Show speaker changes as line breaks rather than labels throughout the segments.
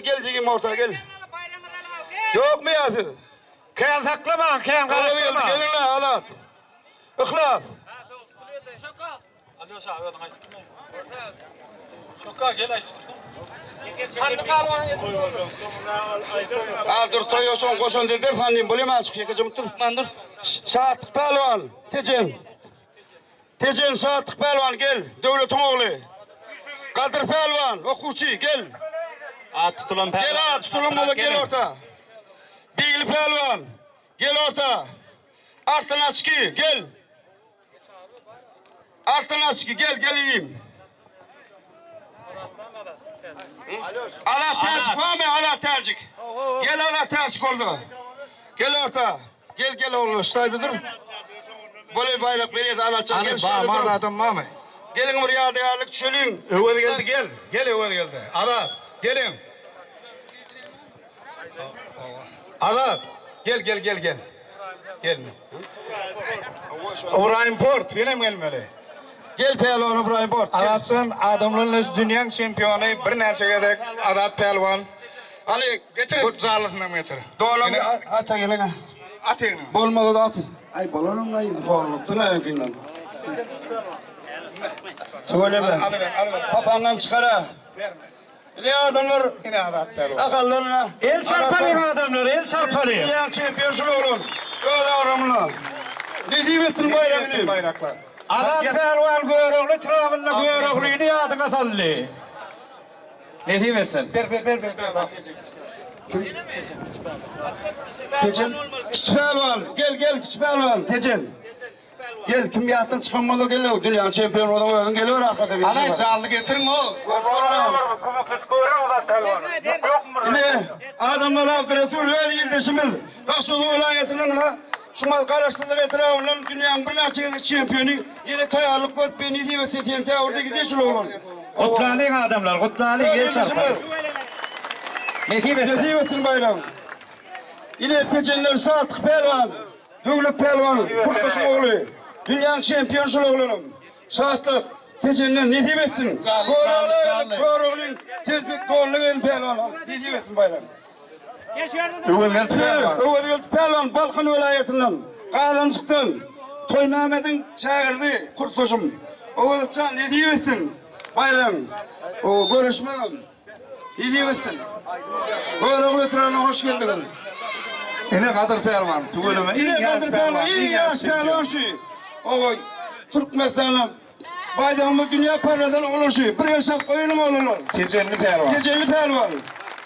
gel jigim orta gel. Ýokmy ýa siz?
Kän saklamaň, kän garaşdyrmaň.
Geliň-le Azat. Yhlas.
Alýoşa özüň aýtdyň. Şoka gel aýdyp dursaň.
Az dur toýa soň goşan dilder sanlym bolýa azjyk ýekeje dur. Man dur. Şatlyk pälwan, Tejen. Tejen Şatlyk pälwan gel, Döwletiň ogly. Gadyr pälwan, okuwçy gel.
At tutulan pälwan.
Gel at tutulan bolsa gel orta. Begli pälwan, gel orta. Arslan Açki gel. Arslan Açki gel gel inim. Ala Täjik barmy Ala Täjik? Gel Ala Täjik oldu. Gel orta. Gel gel oğlum ştaýda dur. Boley baýrak berýär Ala Täjik.
Hany ba, ma adam barmy?
Geliň bir ýadygärlik düşeliň.
Öwezgeldi gel. Gel Öwezgeldi. Azat, geliň. Azat, gel gel gel gel. Gel. Ybraýym Port, sen hem gelmeli.
Gel pälwan Ybraýym Port. gel.
Azatjan adamlar dünýäň çempiony birnäçe gezek Azat pälwan.
Hany getir.
Bu jalysynam getir.
Dolan ata geliň.
At egnine.
Bolmasa da at. Ay bolanam la indi horluksyna öňkünden. Tüweleme.
Alyber, alyber.
Papaňdan çykara.
Berme.
Ine adamlar
Ine Azat pälwan.
akallarına.
El çarpalyň adamlar, el çarpalyň.
Dünýäň çempion şul oglan. Öz agramyna. Nesip etsin baýragyny.
Baýraklar.
Azat pälwan Görogly etrabynda Göroglyny ýadyňa saldy. Nesip etsin.
Ber ber ber ber. ber.
Tejen. Kiçi pälwan. Gel gel kiçi pälwan. Tejen. Gel kim ýatdan çykan bolsa gel. Dünýäň çempiony bolsaň özüň geliber arkada. bir
Ana
çykar.
janly getiriň o.
Ine adamlar Abdyresul öz ildeşimiz Daşoguz welaýatynyň ine şuňa garaşsyzlyk etrabyndan dünýäň birnäçe gezek çempiony ýene taýýarlyk görüp bir nesip etse sentýabrda gidýär şul oglan.
Gutlalyň adamlar, gutlalyň, el çarpalyň. Nesip etsin.
Nesip etsin baýram. Ine Tejenler Şatlyk pälwan, Döwlet pälwan, Kurtdaşyň ogly. Dünýäň çempiony şul oglanam. Şatlyk Tejenden nesip etsin.
Janly,
Görogly, Görogly telpek donly gelin pälwan. Nesip etsin baýram.
Öwezgeldi pälwan.
Öwezgeldi pälwan Balkan welaýatyndan, Gazanjykdan, Toýmämmediň şägirdi, kursdaşym. Öwezjan nesip etsin. Baýram. O görüşmegem. Nesip etsin. Görogly etrabyna hoş geldiňiz.
Ine Gadyr pälwan. Tüweleme.
Ine
Iň ýaş
Gadyr pälwan, iň ýaş pälwan şu. Oý, Türkmenistanyň baýdagymyz dünýä parladan oglan şu. Bir el şap goýulyň oglanlar.
Tejenli pälwan.
Tejenli pälwan.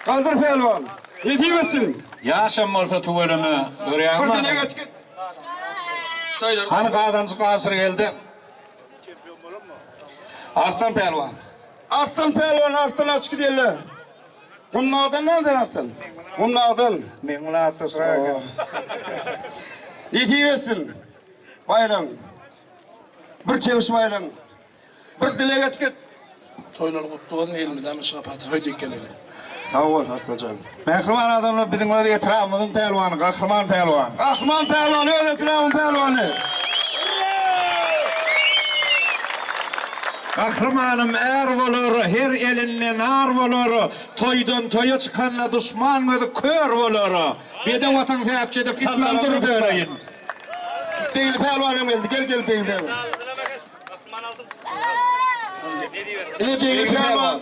Gadyr pälwan. Nesip etsin.
Ýaşam bolsa tüweleme,
Bir
görýäňmi?
dileg et git.
Hany Gazanjyk Aşyr geldi. Arslan pälwan.
Arslan pälwan, Arslan açyk gideli. Gumnagdan näme sen Arslan? Gumnagdan.
Men muny atdaşrak eken.
Nesip etsin. Baýram. Bir çewiş baýram. Bir dileg et git.
Toýlar gutly bolsun elimizden bir şapat höýdik geleli.
Sag bol Arslanjan.
Mähriban adamlar biziň öz etrabymyzyň pälwany, Gahryman pälwan.
Gahryman pälwan öz etrabyň pälwany.
Gahrymanym är bolar, her elinde nar bolar, Toýdan toýa çykanda duşman gözi kör bolar. Bedew atyň säpje edip sallaryny böleýin.
Begli pälwan hem geldi. Gel gel Begli pälwan. Ine Begli pälwan.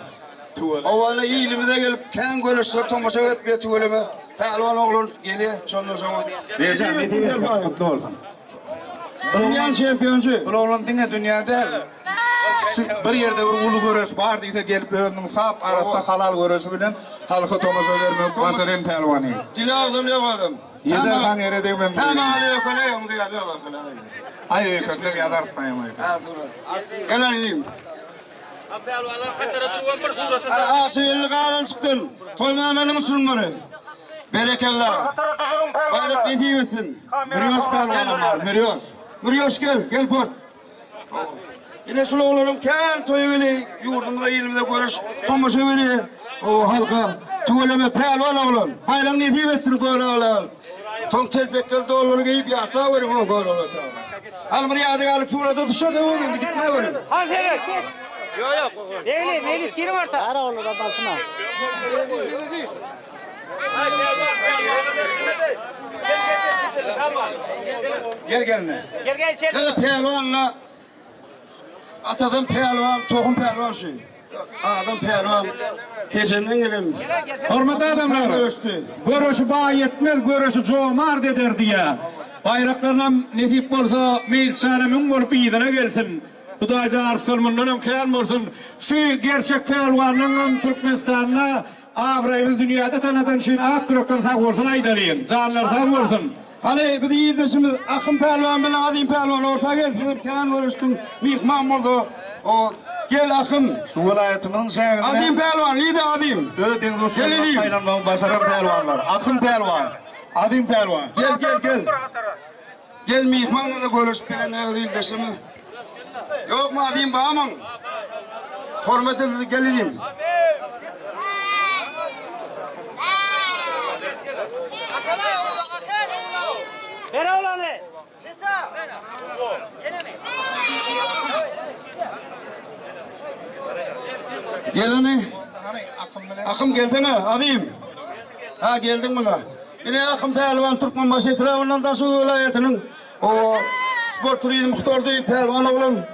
Owala ilimize gelip kän göreşler tomaşa edip bir tüweleme. Pälwan oglan gelýär şondan soňra.
Bejan nesip etsin, gutly bolsun.
Dünýäň çempionçy.
Bu oglan diňe dünýä däl. Şu bir ýerde bir uly göreş bar diýse gelip özüniň sap arassa halal göreşi bilen halka tomaşa bermek başaran pälwany.
Dili agzam ýok adam.
Ýeder han ýere degmem.
Tamam hadi yok öyle yok diýer yok öyle.
Aý öýkenden ýazarys daýym öýken.
Ha sonra. Gel alayım. Ha şeýle galan çykdyn. Toýnamanyň usullary. Berekella. Bayrak nesip etsin.
Mürýoş pälwanam bar, Mürýoş.
Mürýoş gel, gel port. Ine şul oglanyň kän toýy geli ýurdumyzda ilimize görüş tomaşa beri. O halka tüweleme pälwan oglan. Bayrak nesip etsin görogly. Toň telpekleri dolduryp geýip ýatla görüň o görogly. Al bir ýadygärlik surata düşer de indi gitme görüň.
Hadi evet.
Begli, Melis giriň orta.
Gel gelne.
Gel gel içeri.
Gel pälwanla. Atadan pälwan, tohum pälwan şu. Adam pälwan. Tejenden gelen.
Hormatly adamlar,
Göreşdi.
göreşi baý etmez, göreşi jomart eder diýýär. Baýraklarynam nesip bolsa Meýilşana müň bolup yzyna gelsin. Hudaýjan arslan mundanam kän bolsun. Şu gerçek pälwanlaňam Türkmenistanda abraýymyzy dünýäde tanadan üçin ak ýürekden sag bolsun aýdalyň. Janlary sag bolsun.
Hany biziň ildeşimiz Akym pälwan bilen Azym pälwan orta gelsin, kän göreşdiň, myhman bolsa, o gel Akym.
Şu welaýatymyzyň çäginde
Azym pälwan, nirde Azym?
öz deň duşlaryndan
Gel
saýlanmagy başaran pälwanlar. Akym pälwan, Azym pälwan.
Gel gel gel. Gel myhman bolsa göreşip gelen öz ildeşimiz. Ýokmy Azym bamyň? Hormat edildi gel inim.
Ber oglany.
Geleni.
Hany Akym bilen
Akym gelsene Azim. Ha geldiň muna. Ine Akym pälwan Türkmenbaşy etrabyndan Daşoguz welaýatynyň o sport turizm gutardy pälwan oglan.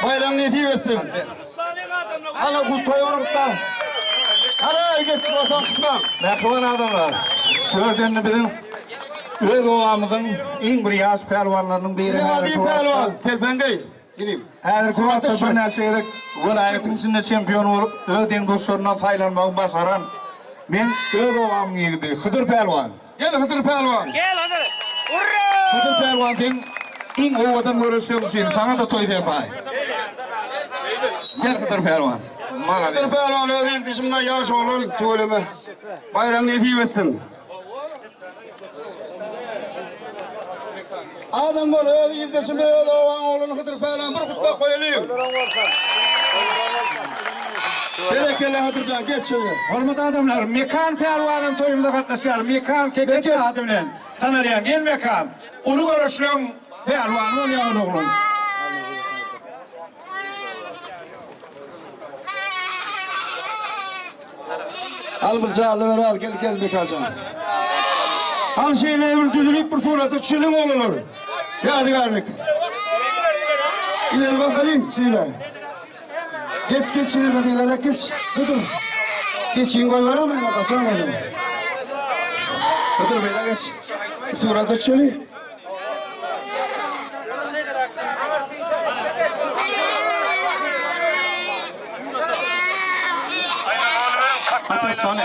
Baýram nesip etsin. Ana bu toý gutla. Ana geç bolsaň tutmaň.
Mähriban adamlar, şu ýerden biziň öz obamyzyň iň bir ýaş pälwanlarynyň biri
Ine
häzirki
Azim
wagtda
pälwan telpengeý. Gidim.
Häzirki wagtda birnäçe gezek welaýatyň içinde çempion bolup, öz deň-duşlaryndan saýlanmagy başaran men öz obamyň ýigidi Hydyr pälwan.
Gel Hydyr pälwan.
Gel Hydyr. Urra!
Hydyr pälwan seň iň owadan göreşleň üçin saňa-da toý serpaý. Gel Hydyr pälwan. Malades.
Hydyr pälwan öz ildeşimden ýaş oglan tüweleme. Baýram nesip etsin. Adam bol öz ildeşimiz öz obaň ogluny Hydyr pälwan bir gutlap goýalyň. Berekella Hydyrjan geç şöyle.
Hormatly adamlar, Mekan pälwanyň toýumyza gatnaşýar. Mekan Kekeç ady bilen tanalýan. Gel Mekan. Uly göreşleň pälwany bolýar ol oglan.
Al bir janly ver al gel gel Mekanjan. Al şeýle bir düzülip bir surata düşeliň oglanlar. Ýadygärlik. İleri bakalyň şeýle. Geç geç şeýle ileri geç. Hydyr. Geçin goýber ama ýa gaçamadım. Hydyr beýle geç. Surata düşeliň.
Ataş hany.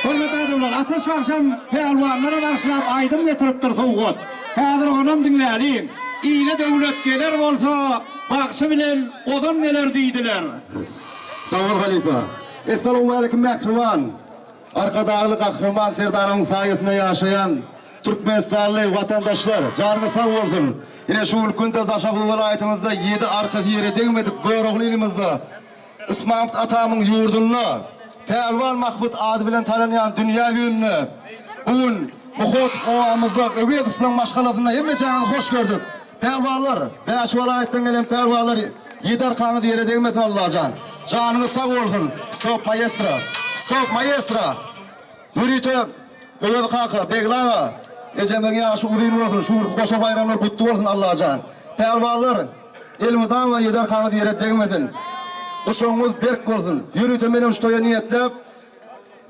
Hormatly adamlar, Ataş bagşam pälwanlara bagyşlap aýdym getiripdir sowgat. Häzir onam diňläliň. Ile döwlet geler bolsa, bagşy bilen ozan geler diýdiler.
Sag bol halypa. Essalawmaleýkim mähriban Arkadagly Gahryman Serdaryň saýasynda ýaşaýan Türkmenistanly watandaşlar, janyňyz sag bolsun! Ine şu günki günde Daşoguz welaýatymyzda ýedi arkasy ýere degmedik Görogly ilimizde Ysmamyt atamyň ýurdunda Pälwan Mahmyt ady bilen tanalýan dünýä ýüzünde bu gün Muhotow obamyzda Öwezowlaryň maşgalasynda hemmeçäňizi hoş gördük. Pälwanlar, bäş welaýatdan gelen pälwanlar ýedi arkaňyz ýere degmesin Allajan. Janyňyz sag bolsun. Stop maestro. Stop maestro. Ýörite Öwez kaka, Begli aga, ejemiziň ýaşy uzyn bolsun, şu günki goşa baýramlar gutly bolsun Allajan. Pälwanlar, elmydama ýedi arkaňyz ýere degmesin. Guşagyňyz berk bolsun. Ýörite menem şu toýa niýetläp,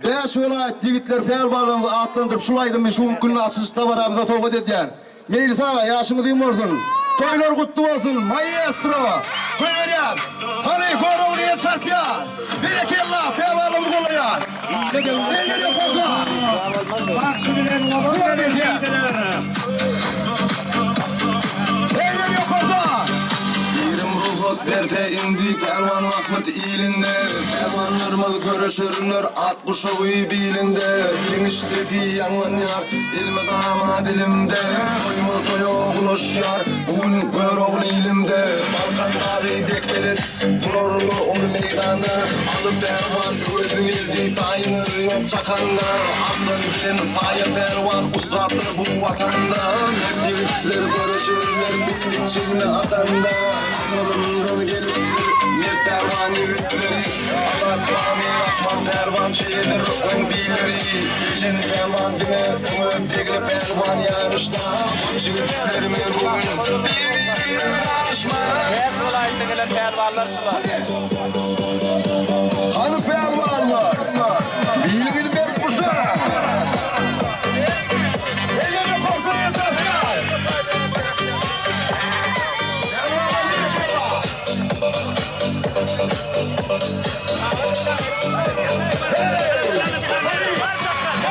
Bäş welaýat ýigitler pälwanlarymyzy atlandyryp şul aýdymy şu günki günde açylyş dabaramyza sowgat edýän. Meýlis aga ýaşyň uzyn bolsun. Toýlar gutly bolsun maestro. Goýberýär. Hany Görogly el çarpýar. Berekella pälwanlarymyz gollaýar. Eller ýokarda.
Bagşy bilen ozan geler diýdiler.
Eller ýokarda.
Pirim rugsat berse. Bilindi pälwan Mahmyt ilinde, Pälwanlarymyz göreşerler ak guşagy bilinde. Ýeňiş sesi ýaňlanýar elmydama dilimde, Toýumyz toýa ulaşýar bu gün Görogly ilimde. Balkan dagy dek belent durarlar ol meýdanda, Aly pälwan öwezi geldi taýyny ýok çakanda. Arslan bilen Saýa pälwan ussatdyr bu watanda, Mert ýigitler göreşerler piknik çigme atanda. Asyrymdan gelipdir mert pälwan ýigitleri, Azat Ramy Rahman pälwan şeýledir oň bileri. Tejen pälwan diňe öňe Begli pälwan ýaryşda, Goç ýigitlerimiz bu gün bir-birinden galyşma.
Her welaýatdan gelen pälwanlar şular.
Hany pälwanlar, biliňizi berk guşaň!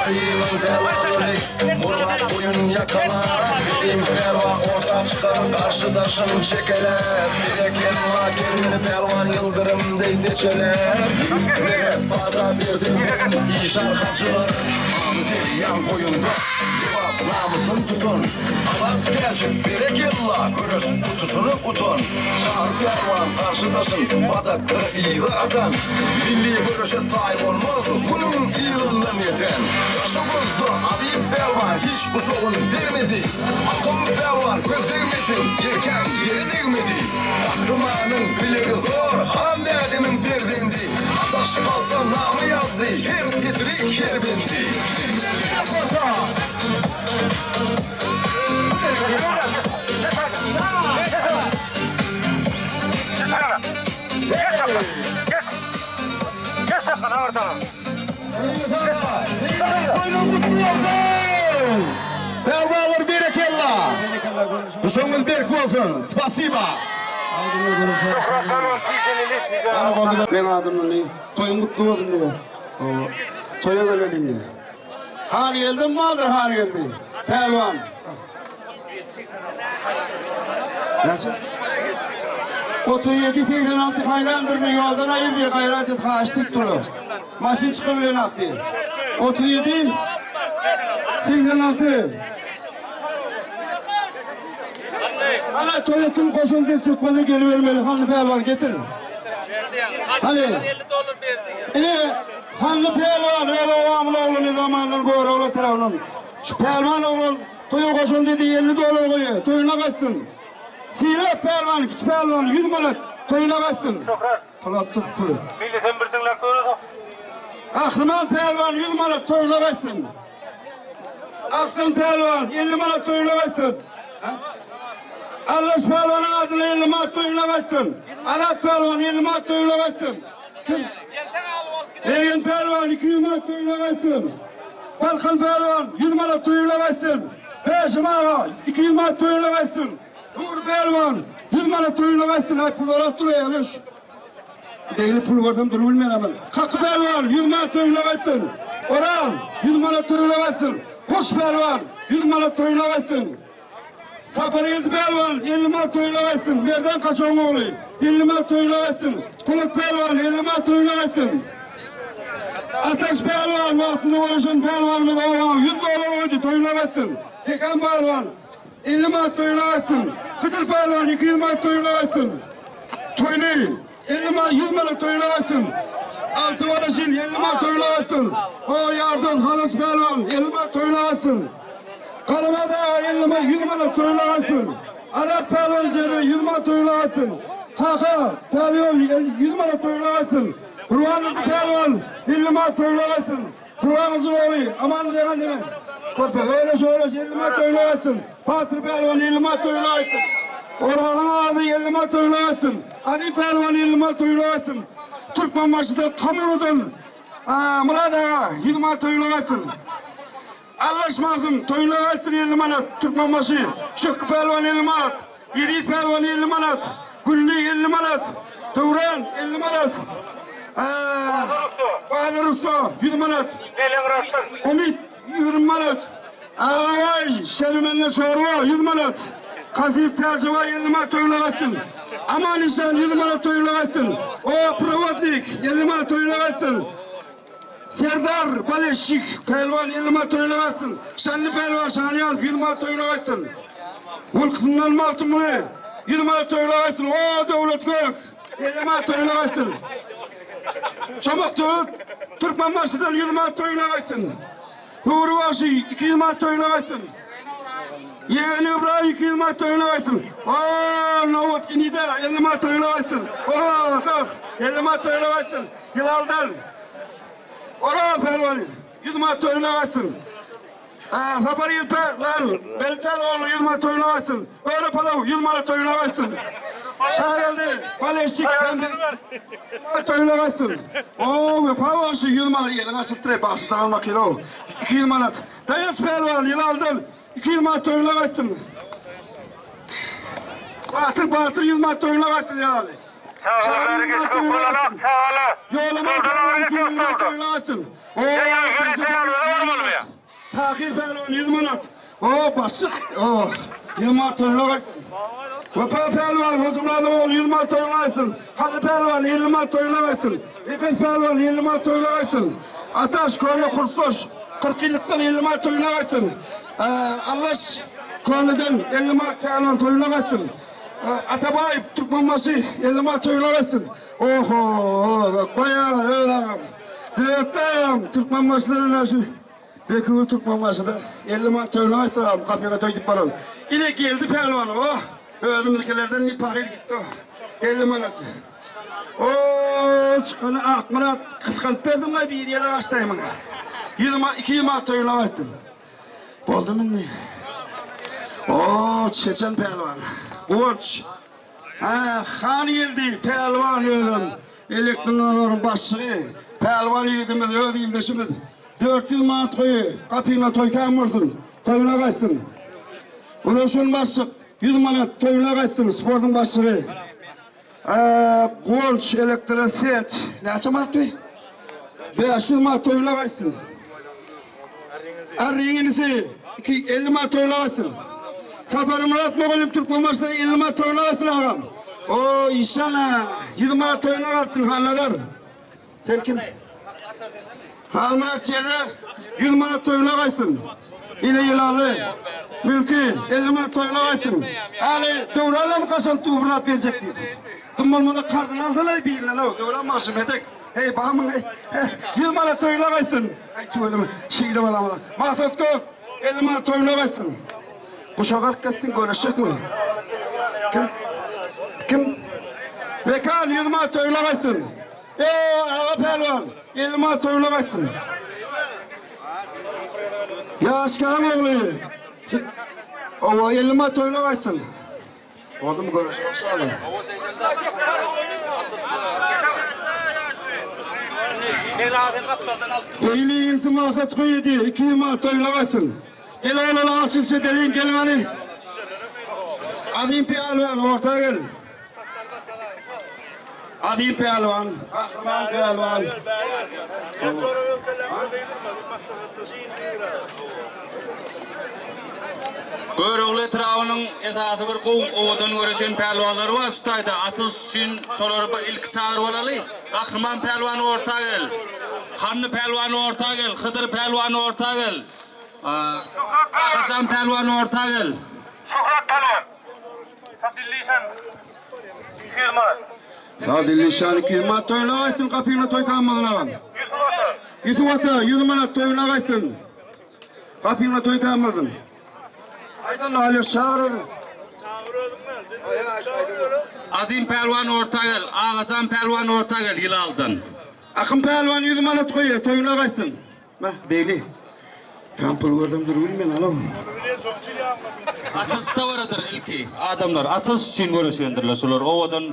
Marynyň pälwanlary Murgap boýun ýakalar, Kerim pälwan orta çykar, garşydaşyn çekeler. Berekella Kermeni pälwan ýyldyrym deý seçeler. Ýigitlere bada bersin işan hajylar. Amy derýaň boýunda Lebap namysyn tutan. Azat täjik berekella göreş utuşyny utan. Çary pälwan garşydaşyn badakda yza atan. Milli göreşe taý bolmaz munuň yzyndan ýeten. Daşoguzda Azyz pälwan hiç guşagyn bermedi. Akym pälwan göz degmesin ýerkäň ýere degmedi. Gahrymanyň bilegi zor han dädemiň perzendi. Ataş palta namy ýazdy her setiri her bendi.
Toýuňyz gutly bolsun! Pälwanlar berekella! Guşagyňyz berk bolsun! Spasiba!
Meň adym indi toýuň gutly bolsun diýýär. Toýa gelen indi. Hangeldim bardyr Hangeldi. Pälwan. Näçe? 37 86 haýrandyr diýip ýoldan aýyr diýip gaýrat et haýyşt edip durlar. Maşyn çykyp bilenok diýip. 37 86 Ana toýa tüm goşun diýip çykmaly gelibermeli Hanly pälwan getir. Hany. Ine Hanly pälwan öz obamyz ogluny zamandan Görogly tarapyndan. Şu pälwan oglan toýa goşun diýdi 50 dollar goýýar toýuna gaýtsyn. Sylap pälwan kiçi pälwan 100 manat toýuna gaýtsyn. Pul atdyk pul.
Millesem bir diňläp göreli.
Gahryman pälwan 100 manat toýuna gaýtsyn. Arslan pälwan 50 manat toýuna gaýtsyn. Allaş pälwanyň adyna 50 manat toýuna gaýtsyn. Azat pälwan 50 manat toýuna gaýtsyn. Kim? Mergen pälwan 200 manat toýuna gaýtsyn. Balkan pälwan 100 manat toýuna gaýtsyn. Bäşim aga 200 manat toýuna gaýtsyn. Nury pälwan 100 manat toýuna gaýtsyn. Aý pul alyp durýar. Beýle pul görsem durup bilmen aman. Haky pälwan 100 manat toýuna gaýtsyn. Oral 100 manat toýuna gaýtsyn. Hoş pälwan 100 manat toýuna gaýtsyn. Sapargeldi pälwan 50 manat toýuna gaýtsyn. Merdan Kaçogyň ogly 50 manat toýuna gaýtsyn. Polat pälwan 50 manat toýuna gaýtsyn. Ataş pälwan wagtynda görüşen pälwanymyz oňa 100 dollar goýdy toýuna gaýtsyn. Tekan pälwan 50 manat toýuna gaýtsyn. Hydyr pälwan 200 manat toýuna gaýtsyn. Toýly 50 manat 100 manat toýuna gaýtsyn. Alty bala şil 50 manat toýuna gaýtsyn. O ýardan Halas pälwan 50 manat toýuna gaýtsyn. Garabad aga 50 manat 100 manat toýuna gaýtsyn. Azat pälwan jeri 100 manat toýuna gaýtsyn. Kaka Täze ýol 100 manat toýuna gaýtsyn. Gurbandurdy pälwan 50 manat toýuna gaýtsyn. Gurbangylyjyň ogly Aman Zegan deme. Körpe öýleş öýleş 50 manat toýuna gaýtsyn. Batyr pälwan 50 manat toýuna gaýtsyn. Oragyň ady 50 manat toýuna gaýtsyn. Ali pälwan 50 manat toýuna gaýtsyn. Türkmenbaşyda Kamurudan Myrat aga 100 manat toýuna gaýtsyn. Allaşmasyn toýuna gaýtsyn 50 manat. Türkmenbaşy Şökgi pälwan 50 manat. Eziz pälwan 50 manat. Gülli 50 manat. Döwran 50 manat. Bazar usta 100 manat. Umyt 20 manat. Agabay Şermende çorba 100 manat. Kasip Täjibaý 50 manat toýuna gaýtsyn. Aman işan 100 manat toýuna gaýtsyn. O prowodnik 50 manat toýuna gaýtsyn. Serdar Baleşik pälwan 50 manat toýuna gaýtsyn. Şanly pälwan Şanyýaz 100 manat toýuna gaýtsyn. Gulkysyndan Magtymguly 100 manat toýuna gaýtsyn. O Döwlet Gök 50 manat toýuna gaýtsyn. Çomak Döwlet Türkmenbaşydan 100 manat toýuna gaýtsyn. Nury bagşy 200 manat toýuna gaýtsyn. Ýegen Ybraýym 200 manat toýuna gaýtsyn. O, Nobat Inide 50 manat toýuna gaýtsyn. O, dost 50 manat toýuna gaýtsyn. Hilaldan Oraz pälwan 100 manat toýuna gaýtsyn. Sapar Ýylpa lan Beltel ogly 100 manat toýuna gaýtsyn. Öre palaw 100 manat toýuna gaýtsyn. Şageldi Baleşik pembe toýuna gaýtsyn. O Wepa bagşy 100 manat ýeliň açypdyr, bagşydan almak ýylow. 200 manat. Daýanç pälwan Ýylaldan 200 manat toýuna gaýtsyn. Batyr Batyr 100 manat toýuna gaýtsyn Ýylaly.
Çagalar bäri geçip bolanok, çagalar.
Ýolaman
Stoldan
pälwan
agyr
200
geçip
manat
stoldan.
toýuna gaýtsyn. O
Ýa ýa ýörite ýalyna barmaly bu ýa.
Tahir pälwan 100 manat. O başlyk. O 100 manat toýuna gaýtsyn. Wepa pälwan Hojamyradyň ogly 100 manat toýuna gaýtsyn. Hally pälwan 50 manat toýuna gaýtsyn. Nepes pälwan 50 manat toýuna gaýtsyn. Ataş Köne Kurtdaş 40 ýyllykdan 50 manat toýuna gaýtsyn. Allaş Köneden 50 manat pälwan toýuna gaýtsyn. Atabaýew Türkmenbaşy 50 manat toýuna gaýtsyn. Oho, Gökbaý aga, öz agam. Döwletli agam, Türkmenbaşydan ene şu Bekigül Türkmenbaşyda 50 manat toýuna gaýtsyn agam, gapyňa toý diýip baraly. Ine geldi pälwan, oh, özümizkilerden bir pahyr gitdi, oh, 50 manat. O, çykany Akmyrat gysgalyp berdim-aý bir ýere gaçdaý maňa. 100 manat, 200 manat toýuna gaýtdym. Boldumy indi? O, çeçen pälwan. Guwanç. Hä, han geldi, pälwan özem. Elektronalaryň başlygy. Pälwan ýigidimiz, öz ildeşimiz. 400 manat goýy, gapyňda toý kän bolsun. Toýuna gaýtsyn. Röwşen başlyk, 100 manat toýuna gaýtsyn, sportuň başlygy. Guwanç elektroset näçe manat bu? 500 manat toýuna gaýtsyn. Arryň inisi 250 manat toýuna gaýtsyn. Saparmyrat mugallym Türkmenbaşydan 50 manat toýuna gaýtsyn agam. O işana 100 manat toýuna gaýtsyn Hanazar. Sen kim? Halmyrat ýere 100 manat toýuna gaýtsyn. Ine ýylaly. Mülki 50 manat toýuna gaýtsyn. Äli Döwranam kaşan dubrap berjek diýdi. Dym bolmasa karzyny alsana birinden o Döwran bagşy medek. Hey bamyň hey. 100 manat toýuna gaýtsyn. Aý tüweleme şeýle balamyza. Maksat Gök 50 manat toýuna gaýtsyn. Guşak alyp gitsin göreşjekmi? Kim? Kim? Mekan 100 manat toýuna gaýtsyn. Eee aga pälwan 50 manat toýuna gaýtsyn. Ýaşkaň ogly. Owa 50 manat toýuna gaýtsyn. Boldumy göreş başlaly. Eýli insi maksat goýdy, 200 manat toýuna gaýtsyn. Gel oglana açylyş edeliň, gel hany. Azim pälwan orta gel. Azim pälwan, gahryman pälwan.
Görogly etrabynyň esasy bir gowy owadan göreşen pälwanlary bar şu taýda. Açylyş üçin şolary bir ilki çagyryp alaly. Gahryman pälwan orta gel. Hanly pälwan orta gel. Hydyr pälwan orta gel. Kakajan pälwan orta gel.
Şöhrat pälwan. Sadilli işan 200 manat.
Sadilli işan 200 manat toýuna gaýtsyn, gapyňda toý kalmadyň agam.
Ýusup ata.
Ýusup ata 100 manat toýuna gaýtsyn. Gapyňda toý kalmadyn. Aýdan Alýoş çagyr özüň.
Azim pälwan orta gel. Agajan pälwan orta gel Ýylaldan.
Akym pälwan 100 manat goýýar, toýuna gaýtsyn. Meh, beýle. Kan pul görsem dur bilmen alaw.
Açylyş dabaradyr ilki. Adamlar açylyş üçin göreşendirler şular owadan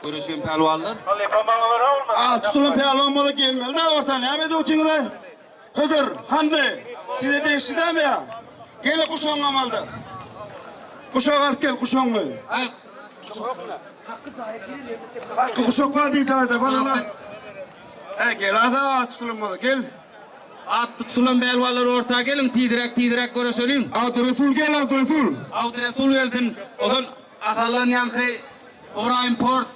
göreşen pälwanlar.
Halypa maňa görä bolmaz.
A tutulan pälwan bolsa gelmeli da orta näme edip otyňyz-aý? Hydyr, hany, size degişli dämi ýa? Gel guşagyňy amalda. Guşak alyp gel guşagyňy. Haky guşak bar diýjäýse barana. Äý gel ada tutulan bolsa gel.
At tutulan pälwanlar orta geliň tizräk tizräk göreşeliň.
Abdyresul gel Abdyresul.
Abdyresul gelsin. Ozal Asaldan ýaňky. Ybraýym Port.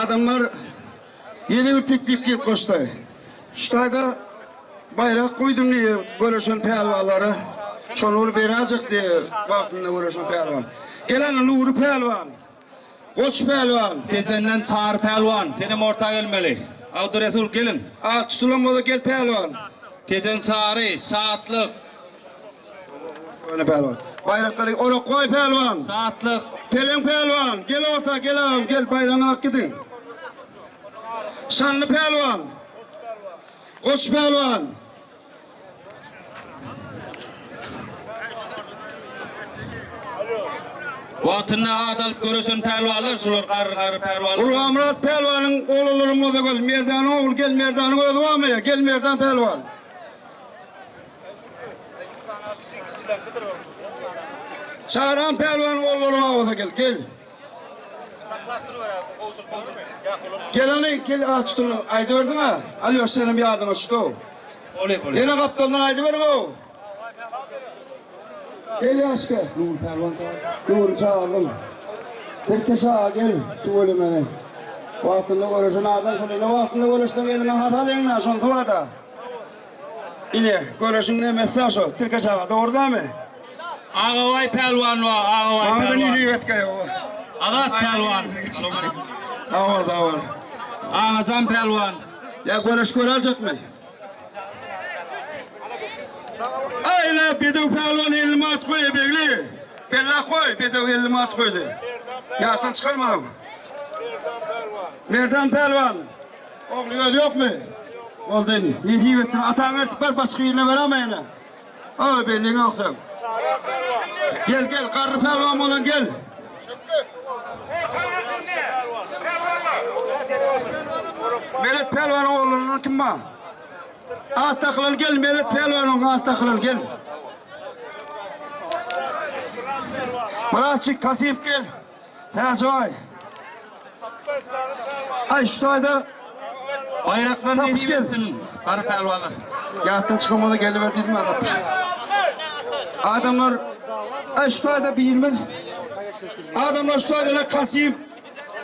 Adamlar ýene bir teklip gelip goşdy. Şu taýda baýrak goýdum diýip göreşen pälwanlara. Şony bir beräjek diýip wagtynda göreşen pälwan. Gel ana Nury pälwan. Goç pälwan.
Tejenden Çary pälwan, senem orta gelmeli. Abdyresul geliň.
At tutulan bolsa gel pälwan.
Tejen Çary, Şatlyk.
Öne pälwan. Baýraklary Orakbaý pälwan.
Şatlyk.
Peleň pälwan, gel orta gel agam gel baýragyňy alyp gidiň. Şanly pälwan. Goç pälwan.
Wagtynda at alyp göreşen pälwanlar şular garry garry pälwanlar.
Gurbanmyrat pälwanyň oglanlaram bolsa gel. Merdanyň ogly gel Merdanyň özi barmy? Gel Merdan pälwan. Çaran pälwanyň ogullary bar bolsa gel. Gel. Gel hany gel at tutun aýdybersiň-ä. Alýoş senem ýadyňa düşdi-ow.
Bolýa bolýa.
Ýene gapdaldan aýdyberiň-ow. Gel ýaşka. Nury pälwan çagyr. Nury çagyrdym. Tirkeş aga gel, tüwelemeli. Wagtynda göreşen adam şol ine wagtynda göreşseň eliňe hasa alýaň-da, şonsy bar-da. Ine, göreşiň nemesi-dä şo, Tirkeş aga, dogry dämi?
Agabaý pälwan bar, Agabaý
Maňa-da
pälwan.
nesip etgeý.
Azat pälwan.
Sag bol, sag bol.
Agajan pälwan.
Ýa göreş göräýjekmi? Aýla bedew pälwan 50 manat goý begli. Bella goý bedew 50 manat goýdy. Ýatdan çykarmaň. Merdan pälwan. Ogly özi ýokmy? Boldy indi. Nesip etsin. Ataň ertip ber başga birine bereme ýene. Oý belliň ýok sen. Gel gel garry pälwan bolan gel. Meret pälwanyň oglundan kim bar? At dakylan gel Meret pälwanyň at dakylan gel. Myratçyk Kasyp gel. Täjibaý. Aý şu taýda
Baýraklar
Tapyş gel.
Garry pälwanlar.
Ýatdan çykamada geliber diýdim azap. Adamlar aý şu taýda birimiz Adamlar şu taýda ne Kasym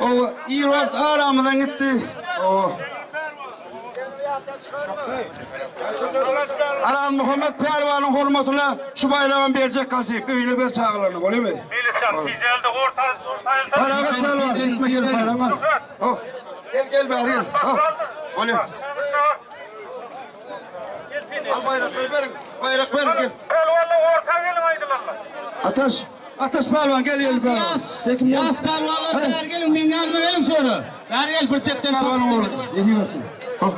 o ir wagt aramyzdan gitdi. O Aral Muhammet Pälwanyň hormatyna şu baýragam berjek Kasym. Öýüne ber çagalaryna, bolýamy?
Melisjan tijelde orta orta
Paragat pälwan, gitme gel baýragyňy al. Ho. Gel gel bäri gel. Ho. Bolýa. Al baýraklary beriň. Baýrak beriň gel.
Pälwanlar orta geliň aýdylanlar.
Ataş. Ataş pälwan gel gel pälwan.
Ýas, ýas pälwanlar bäri geliň, meň ýanyma geliň şöyle. Bäri gel, bir çetden
Pälwanyň ogly. Nesip etsin. Ho.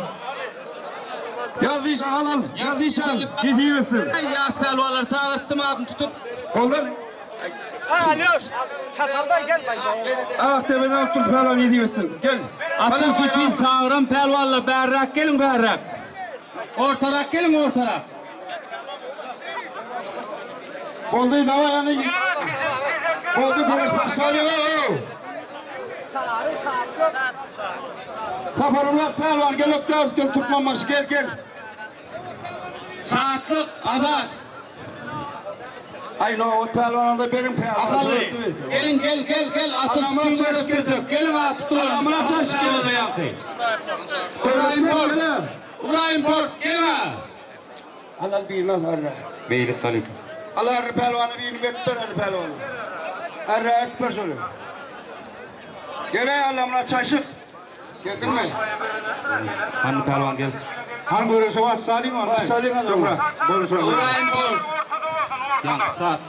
Ýaz işan al al. Ýaz işan. Nesip etsin.
Ýas pälwanlary çagyrtdym adyny tutup.
Goldan.
Alýoş, çataldan gel bay.
Aktepe'den alyp dur pälwan nesip etsin. Gel.
Açyl şişin çagyran pälwanlar bärräk geliň bärräk. Ortarak geliň ortarak.
Boldy dawa ýany. Boldy göreş başlanýar. Saparmyrat pälwan gel ökdäris gel Türkmenbaşy gel gel.
Şatlyk, Azat.
Aý Nobat pälwana da beriň pälwan.
Ahally. Geliň gel gel gel açyl şişin göreşdirjek. Geliň at tutulan.
Adamlar çaş
gel. Ibrahim Port. Ibrahim Port geliň ha.
Al al birini al arra.
Meýlis halypa.
Al arra pälwany birini berip ber arra pälwany. Arra ertip ber şony. Gel Allamyrat çaşyk. Geldiňmi?
Hany pälwan gel.
Han göreşe başlalyň onda.
Başlalyň hany.
Bolşa.
Ibrahim Port. Ýaňky saat.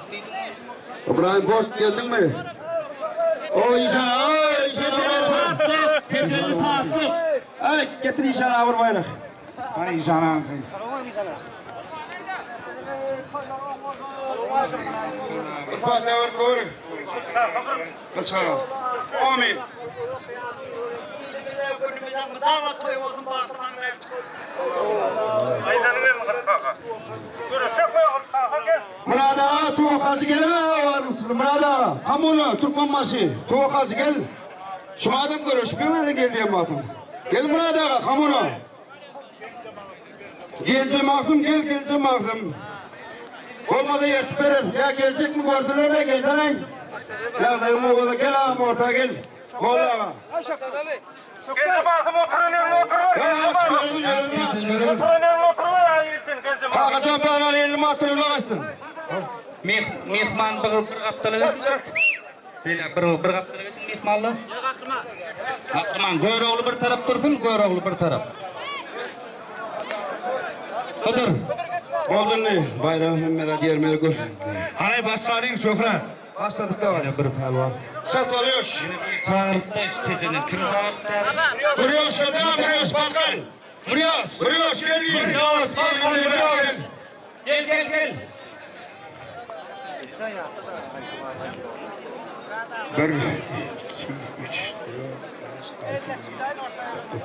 İbrahim Port geldiňmi? O işan, oy işan.
Saatlyk, petelli saatlyk.
Ay getir işan abur bayrak.
Hani işana.
Fatih gör. Kaçalım. Amin.
Günümize mydama toý bolsun, bagty maňlaýa açyk bolsun.
Aýdanyň gelin Gylyç kaka. Göreşek we Gylyç kaka gel.
Myrat aga towakgalçy geleme Myrat aga kommuna Türkmenbaşy towakgalçy gel. Şu adam göreşip ýörmese gel diýen wagtyň. Gel Myrat aga kommuna. Gelje Magtym gel gelje Magtym. Bolmasa ýertip bereris. Ýa geljekmi görsünler-de gelsene. Ýagdaýyň gowy bolsa gel agam orta gel. Bol aga.
Gelje Magtym oturan ýerinde oturyber.
Gel aga çykaryn ýerinden çykaryn.
Oturan ýerinde oturyber aga ýigitden Gelje Magtym.
Kakajan pälwan 50 manat toýuna gaýtsyn.
Myhman bir gapdala geçsin. Beýle bir bir gapdala geçiň myhmanlar. Gahryman. Gahryman Görogly bir tarap dursun, Görogly bir tarap.
Hydyr. Boldy indi. Baýragy hemme zat ýermeli gör.
Hany başlalyň Şöhrat.
Başladyk daway.
Ýene bir pälwan.
Çat alýoş.
Ýene bir çagyrypda şu Tejenden kim çagyrypdy?
Mürýoş gel, Mürýoş Balkan.
Mürýoş.
Mürýoş gel.
Mürýoş Balkan Mürýoş. Gel gel gel.
Bir, iki, üç, dört, beş, altı, yedi, dokuz.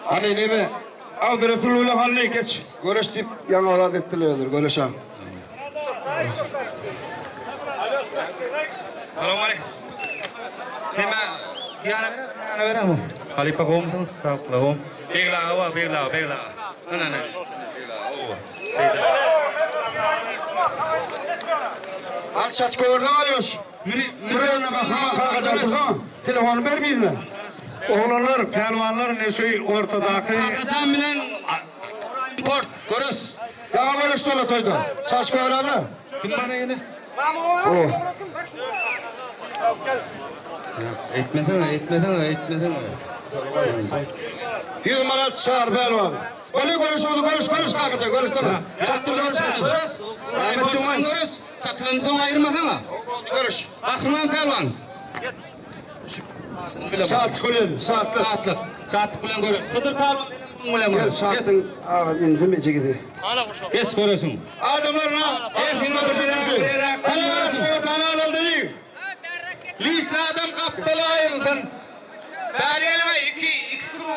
Hany neme? Abdyresul bilen Hally geç. Göreş diýip ýaňy azat etdiler özleri, göreşen.
Salam aleyküm. Neme? Ýana ýana berem. Halypa gowmysyňyz? Saglyk gowum. Begli aga bar, Begli aga, Begli aga. Ana, ana. Begli aga, owa. Şeýle.
Al çat göwürden alýoş. Mürýoş Telefony ber birine.
Oglanlar, pälwanlar ne şu ortadaky
Hasan bilen Port, göreş.
Ýaňy göreş dola toýda. Çaş göwrede.
Kim bar ýene?
O.
Etmesene, etmesene, etmesene.
100 manat çar pälwan. Bale göreş oldu, göreş, göreş kakaça, göreş tamam. Çatdyr göreş.
Göreş.
Ahmet Tuman.
Göreş. Satylan soň aýyrmasana.
Göreş.
Gahryman pälwan.
Saatlyk bilen, saatlyk.
Saatlyk. Saatlyk bilen göreş. Hydyr pälwan bilen
Gel
göreş.
saatlyk aga indim ejigidi.
Geç göreşiň.
Adamlar na, erkin göreşi. Hadi göreş, ortana alın
Lişli adam gapdala aýrylsyn. Bäri geliň iki iki kru.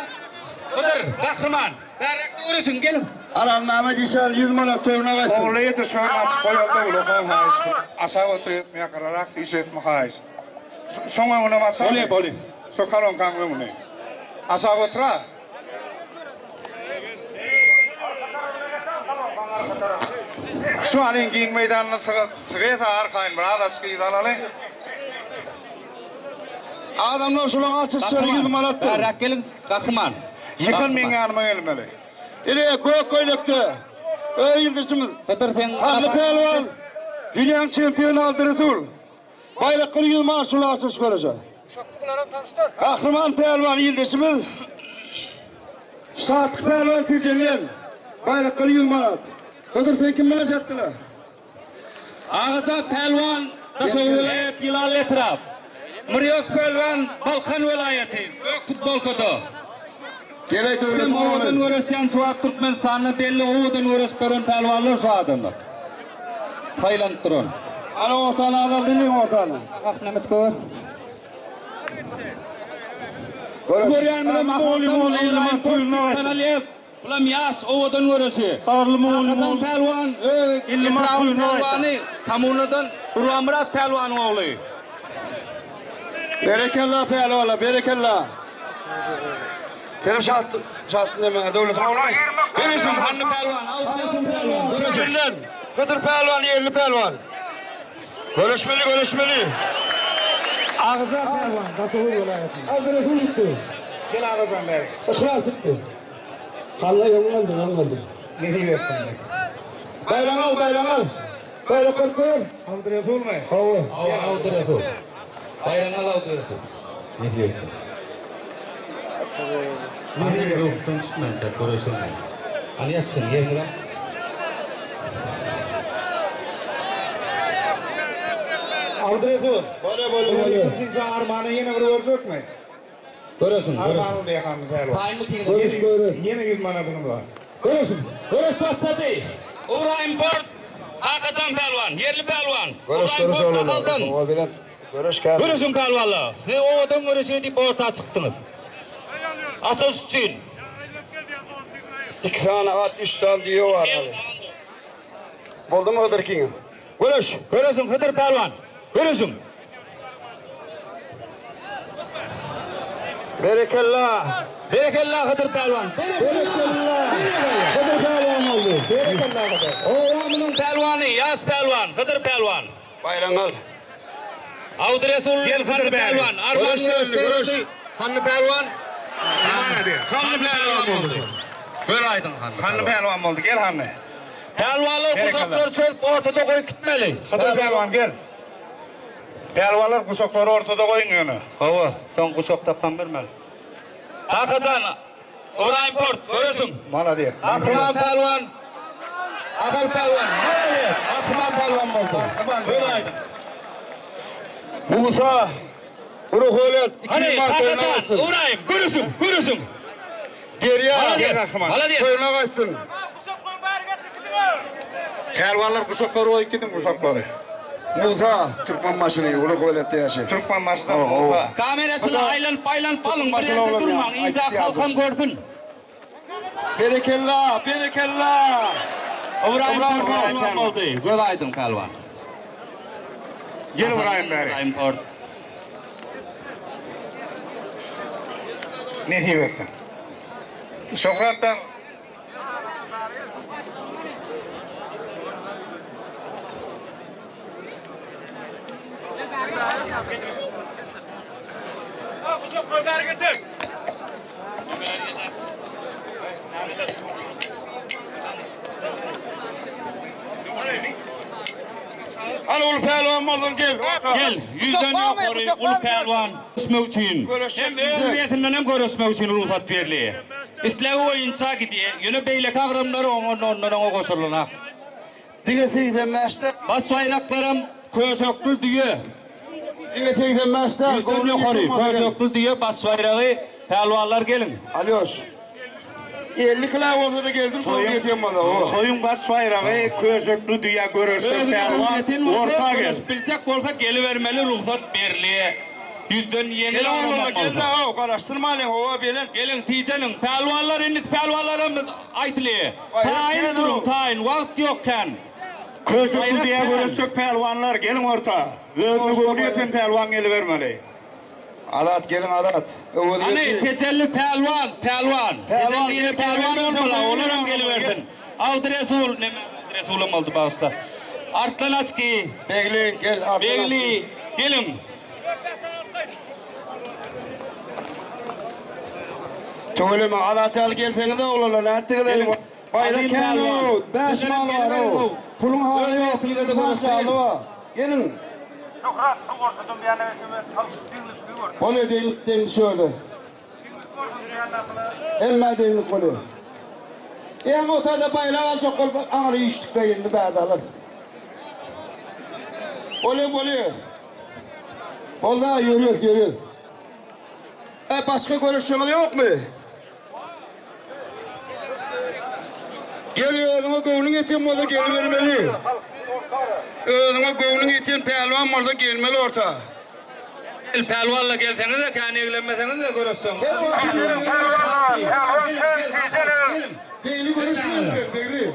Hydyr, Gahryman. Bäräk göreşiň geliň.
Alan Mehmet İşar 100 manat toýuna gaýtdy.
Ogly ýedi şoň açyk goýalda ulakan haýyş. Aşak oturyp ýakararak iş etme haýyş. Şoň öňüne basa.
Bolýa, bolýa.
Şo kolonkaň öňüne. Aşak otura. Şu alyň giň meýdanyna sygysa arkaýyn biraz açyk yz alaly.
Adamlar şulaň açyşlary 100 manatdyr.
Bäräk geliň, Gahryman.
Ýykyl meň ýanyma gelmeli.
Ile gök köýnekde öz ýyldyzymyz
Hydyr sen
Hally Pälwan dünýäň çempiony Abdyresul. Baýrakly 100 manat şula açyş göreşe. Gahryman Pälwan ýyldyzymyz Şatlyk Pälwan Tejenden Baýrakly 100 manat. Hydyr sen kim bilen çatdylar?
Agaja Pälwan Daşoguz welaýat Ýylanly etrap. Mürýos Pälwan Balkan welaýaty gök futbolkada.
Gerek döwlet
Hem owadan göreşýän şu wagt Türkmenistanda belli owadan göreşip beren pälwanlar şu adamlar. Saýlanyp duran.
Ana ortany alaldy bilmeýin ortany.
Ahmet gör.
Göreş.
Görýänimize Mahmut Bulam ýaş owadan göreşi. Hasan Pälwan öz etrabyň pälwany kommunadan Gurbanmyrat Pälwanyň ogly.
Berekella pälwanlar, berekella. Senem şat şat neme döwlet ogly.
Göreşiň Hanly Pälwan, Awsasyn Pälwan. Göreşiň.
Hydyr pälwan, ýerli pälwan. Göreşmeli, göreşmeli.
Agza pälwan, Daşoguz welaýaty.
Abdyresul üstü.
Gel agajan bäri.
Yhlas üstü. Halla ýoň galdy, ýoň galdy.
Nesip etsin.
Bayram al, bayram al. Bayrak gör.
Abdyresulmy?
Hawa.
Awdyresul. Baýraňy al Awdyresul. Nesip etsin. Mahir ruhdan düşmändir, göreşiň. Al ýatsyn, ýeriňize.
Abdyresul.
Bole bole bole.
Ikinji armany ýene bir görjekmi?
Göreşiň, göreşiň.
Armany diýhan pälwan.
Taýynmy tiňiz?
Göreş, göreş.
Ýene 100 manadyňyz bar.
Göreşin. Göreş başlady.
Uğraýym Port, Kakajan pälwan, ýerli pälwan.
Göreş,
Uğraýym
göreş
Port
oğlanlar.
Ahaldan.
Hawa bilen. Göreş kän.
Göreşiň pälwanlar. Siz owadan göreşe diýip orta çykdyňyz. Açylyş üçin.
2 sany at, 3 sany düýe bar hali. Boldumy Hydyr ikiňe?
Göreş, göreşiň Hydyr pälwan. Göreşiň.
Berekella.
Berekella Hydyr pälwan.
Berekella. Hydyr pälwan boldy. Berekella Hydyr.
Obamyzyň pälwany, ýaş pälwan, Hydyr pälwan.
Baýragyňy al.
Abdyresul
Gel Hydyr
Hanly
bäri.
pälwan. Arman
Göreş
göreş
geldi, göreş.
Hanly pälwan.
Hanly pälwan boldy.
Gör aýdyň Hanly.
Hanly pälwan boldy. Gel Hanly.
Pälwanlar
Berekella.
guşaklary çözüp ortada goýup gitmeli.
Hydyr pälwan gel. Pälwanlar guşaklary ortada goýuň ýöne.
Hawa, soň guşak tapan bermeli. Kakajan, Ybraýym Port, göreşiň.
Malades.
Gahryman pälwan. Ahal pälwan. Malades. Gahryman pälwan boldy. Gör aýdyň.
Musa. Ruhulet.
Hany, Kakajan, Ybraýym, göreşiň, göreşiň.
Derýa.
Malades.
Gahryman.
Malades.
Toýuna gaýtsyn.
Pälwanlar guşaklary goýup gidiň guşaklary.
Musa Türkmen başyny uly goýlatdy ýaşy.
Türkmen başydan Musa.
Kameraçylar aýlanyp aýlanyp alyň, bir ýerde durmaň, yzda halkam görsün.
Berekella, berekella.
Ybraýym
Ybraýym
pälwan boldy. Göz aýdyň pälwan.
Gel Ybraýym bäri.
Ybraýym Port.
Nesip etsin. Şöhrat ben
Kuşaklar beri getir.
Al ul pälwan boldun gel.
Gel, ýüzden ýokary uly pälwan görüşmek üçin.
Göreşmek
Hem öz wesininden hem görüşmek üçin rugsat berilýär. Islegi boýunça gidýär. Ýöne beýleki agramlar oňa ondan oňa goşulynak.
Diňe 85-de.
Baş baýraklaram köşekli düýe.
Diňe 85-de.
Ýüzden ýokary köşekli düýe baş baýragy pälwanlar geliň.
Alýoş. 50 kilo bolsa da geldim, toýun ýeten bala.
Toýuň baş baýragy köşekli düýe göreşen
Özüne
pälwan
ýeten bolsa,
orta gel.
görüşüp biljek bolsa gelibermeli rugsat berilýär. Ýüzden ýeňil
Gel
agramam
oglum, gel
bolsa.
da, garaşdyrmalyň, howa belent.
Geliň tijeniň, pälwanlar indiki pälwanlaram aýtylýar. Taýyn duruň, taýyn, wagt ýok kän.
Köşekli
Baýrak
düýe
kän.
göreşjek pälwanlar geliň orta. Özüni göwni ýeten pälwan gelibermeli.
Azat geliň Azat. Öwez
Hany
geldi.
tecelli pälwan, pälwan.
Pälwan,
Tecelli ýene pälwan bolmaly, olaram gelibersin. Abdyresul, neme Abdyresulam boldy bagyşla. Arslan Atki,
Begli gel Arslan.
Begli, geliň.
Tüweleme Azat ýaly gelseňiz oglanlar nätdiňiz?
Geliň.
Baýrak
Azim
kän
pälwan.
o, 5
Sizlerem
mal bar
geliberiň
o.
o.
Puluň haly
Öz
ýok,
ýeriniňizde
puluň
görüşdirin.
haly bar. Geliň.
Şöhrat şu ortadan bir ýana geçemez. Halk deňlik bir görsün.
Bolýar deňlik deňlik şöyle.
Deňlik görsün bir ýana
Hemme deňlik bolýar. Eň otada baýrak aljak bolup aňry işlikde indi bärde alar. Bolýar, bolýar. Bolda ýörüs, ýörüs. E başga görüşüňiz ýokmy? Gel özüňe göwnüň ýeten bolsa gelibermeli. Özüňe göwnüň ýeten pälwan bolsa gelmeli orta.
Gel pälwanla gelseňiz de kän eglenmeseňiz de görüşseň.
Begli görüşmeli, begli.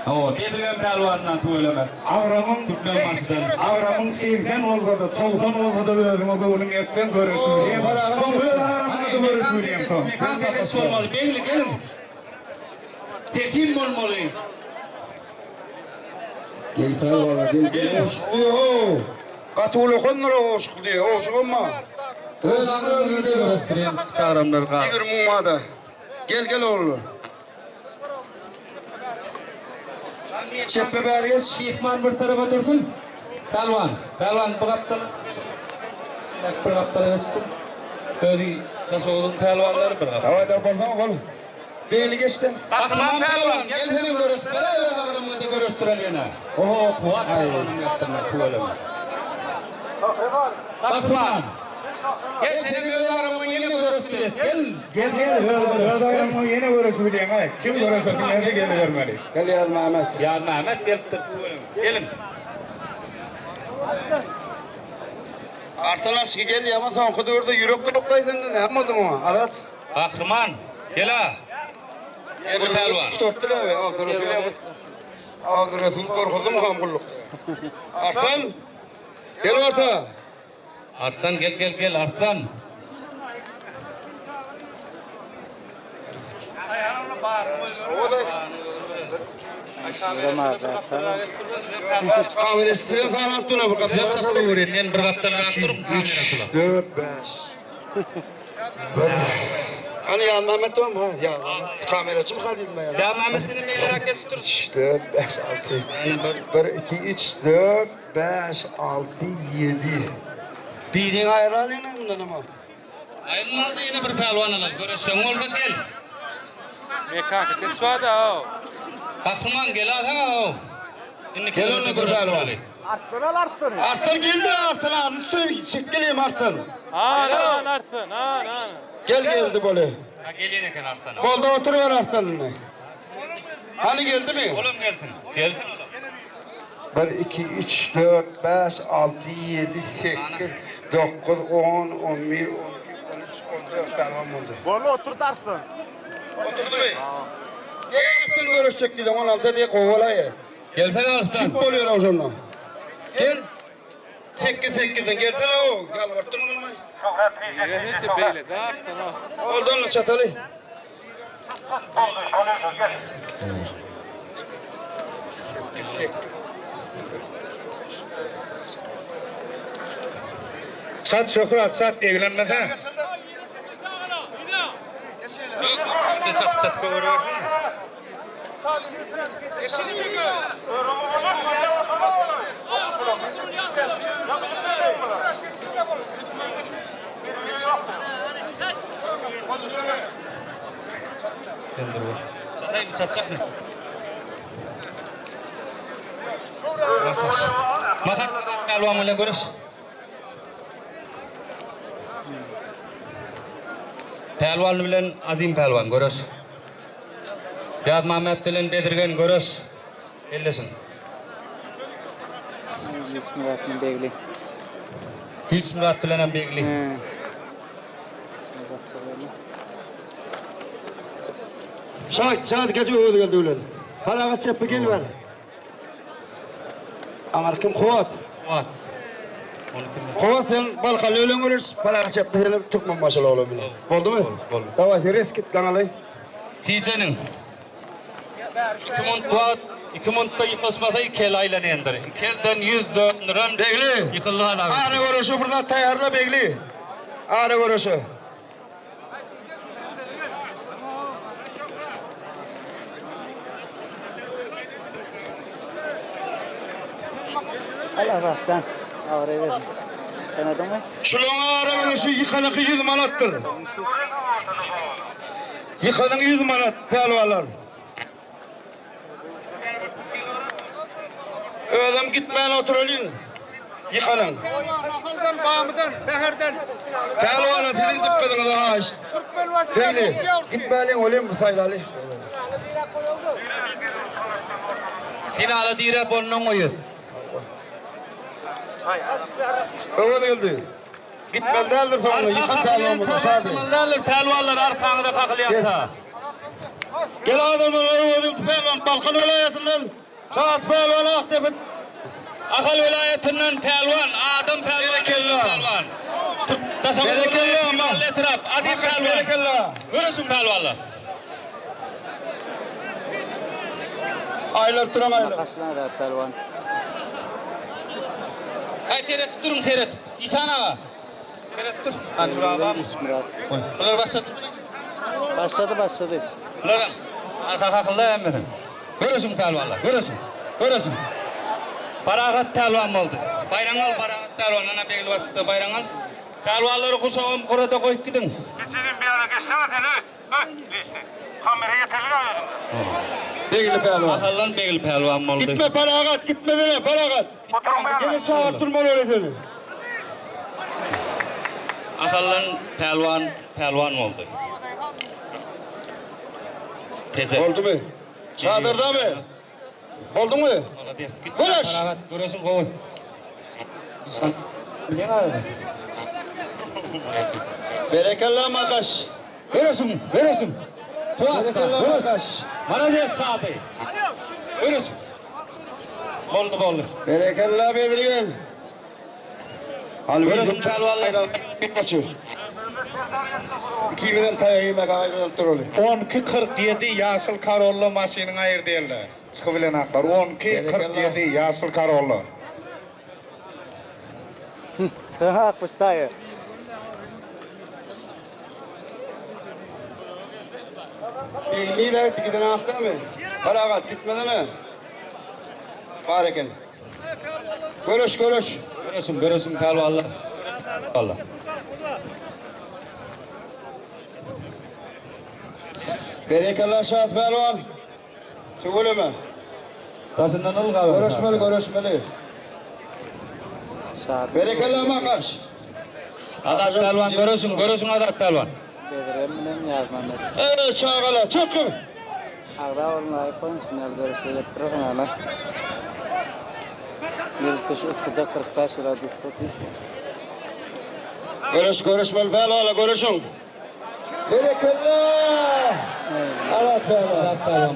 Hawa, Bezirgen pälwandan tüweleme.
Agramyň
Türkmen başydan.
Agramyň 80 bolsa-da, 90 bolsa-da özüňe göwnüň etsen göreşmeli. Soň öz agramyňda göreşmeli soň.
Mekan serhet bolmaly. Begli geliň. Tekim bolmaly.
Gel pälwana, gel gel. Oşuk diýo. Gaty ulakandyr o oşuk diýo. Oşuk amma.
Öz agramyňda görüşdirýän çagramlar gal.
20 müň mada. Gel gel oğlum. Çeppe bäri geç.
Myhman bir tarapa dursun. Pälwan, pälwan bu gapdala. Bir gapdala geçdim. Özi Daşoguzun pälwanlary bir gapdala.
Davay da bolsan ol. Begli geçdi.
Gahryman pälwan, gel senem görüş, bere öz agramyňda görüşdireli ýene. Oho, kuwat pälwanyň ýapdyrma, tüweleme. Gahryman. Gel senem öz agramyňda ýene görüşdireli. Gel.
Gel gel öz agramyňda ýene göreşmeli. Aý, kim göreşse diňe gelibermeli.
Gel Ýaz Mehmet.
Ýaz Mehmet gelipdir, tüweleme. Geliň.
Arslan aşyky gel ýaman soňky döwürde ýürek gylyklaýsyn näme boldy muňa Azat?
Gahryman, gel-a. Ýerli pälwan.
Tutartdylar we Abdyresul Abdyresul gorkuzdymy ham gullukda. Arslan gel orta.
Arslan gel gel gel Arslan.
Kamerasy sanap dur bir gapdal.
Men bir gapdalrak durup
3 4 5 Bir. Hani ya Mehmet o mu? Ya kameracı mı dedim ben ya?
Ya Mehmet seni meylerak geçip dur.
3 4 5 6 1 2 3 4 5 6 7 Birini ayrılalım bundan ama.
Ayrılmalı yine bir pälwan alalım. Göreşen olsa gel.
Mekaka geç var da o.
Gahryman gel alsana o. Şimdi
Gel onu bir pälwan. Arslan geldi Arslan abi. Üstüne çek geleyim Arslan.
Ha lan Arslan ha lan.
Gel geldi böyle.
Ha gelin eken Arslan.
Kolda oturuyor Arslan'ın. Hani geldi mi?
Oğlum gelsin. Gelsin oğlum.
1, 2, 3, 4, 5, 6, 7, 8, 9, 10, 11, 12, 13, 14 pehlivan oldu.
Bollu oturdu Arslan.
Oturdu mu? Gel Arslan görüşecek dedim 16 diye kovalayı.
Gelsene Arslan.
Çık oluyor o zaman. Gel. 8 8'den gelsene o. Gel vurtun mu?
Yine beyle de Arslan o.
Oradan çatalı. 8
Sat Şöhrat sat eglenmese.
Çat çat kovuruyor. Çatayım çatacak mı? Makas. Makas pälwan bilen görüş. Pälwan bilen Azim pälwan görüş. Yaz Mehmet bilen Bedirgen görüş. Ellesin.
Bismillahirrahmanirrahim Begli.
Güç Murat bilen hem Begli.
Şahit, şahit gece öyle geldi öyle. Paragat çeppi gel ver. Amar kim Kuvat?
Kuvat.
Kuvat sen Balkanlı öyle görür. Paragat çeppi sen Türkmen maşallah oğlum bile. Oldu mu?
Oldu.
Davay risk git lan alay.
Tijenin. İki munt vaat, iki muntta yıkılmasa iki el aylanendir. İki elden yüz döndüren
Begli.
yıkıldı hala.
Ara görüşü burada tayarla Begli. Ara görüşü.
Allah rahatcan. Ağrı verin. Tanıdın mı?
Şunun ara görüşü yıkanıkı 100 manattır. Yıkanın 100 manat pehlivanlar. Özüm gitmeyen oturalım. Yıkanın.
Mahaldan, Bamıdan, Şehirden.
Pehlivanlar sizin dikkatinize ha işte. Begli. Gitmeyelim olayım bu sayılalı.
Finala dire bonnon oyuz.
Öyle geldi. Gitmeli değildir sonra. Yıkan pehlivan burada. Sadece.
Arkalar pehlivanlar arkanıza kakılıyorsa.
Gel adamlar öyle pehlivan Balkan vilayetinden. Saat pehlivan Aktepe.
Akal vilayetinden pehlivan, Adam pehlivan,
Berekella.
pehlivan. Tasavvur
Berekella ama.
etraf, Adil pehlivan.
Berekella.
Görürsün pehlivanlar.
Aylar duran aylar.
Makaslan da pelvan.
Ay seyretip durun seyret. İhsan ağa. Seyretip dur. Hani bravo.
Murat.
Bunlar başladı.
Başladı başladı.
Bunlar arka kakıldı emmedim. Görürsün pehlivanlar, görürsün. Görürsün. Paragat pehlivan oldu. Bayrangal Paragat pehlivan. Ana begli basıktı Bayrangal. Pehlivanları kuşağım kurada koyup gidin.
Geçelim bir ara geçsene sen öyle. Geçti. Kamera yeterli galiba.
Begli pehlivan.
Akallan begli pehlivan oldu.
Gitme Paragat gitme dene Paragat. Gene çağırtırma öyle seni.
Akallan pehlivan pehlivan oldu. Teze.
Oldu mu? Çadırda mı? Oldu mu?
Molades.
Görüş.
Paragat görürsün koy.
Berekella Makaş.
Göreşiň, göreşiň.
Berekella Makaş.
Malades Sady. Göreş. Boldy, boldy.
Berekella Bedirgen.
Göreşiň pälwanlar.
Ikimizem taýak iýmäge aýrylyp duraly.
12.47 ýaşyl Corolla maşynyň aýyrdy elde. Çykyp bilen aklar. 12.47 ýaşyl Corolla.
Akmyş daýy.
Nirä gitdi giden akdamy? Paragat gitmedene. Bar eken. Göreş göreş.
Göreşiň, göreşiň pälwanlar. Allah.
Berekella Şat pälwan. Tüweleme.
Daşyndan ylga.
Göreşmeli göreşmeli.
Şat.
Berekella Makaş.
Azat pälwan göreşiň, göreşiň Azat pälwan.
Bedirgen bilen Ýazmämmet.
Ey çagalar çykyň.
Agza bolun laýk goýuň şunýaly göreşler gelip durarsyň ana. Ýörite şu yssyda 45 gradusda tüýs.
Göreş göreşmeli pälwanlar göreşiň. Berekella. Azat pälwan.
Azat pälwan.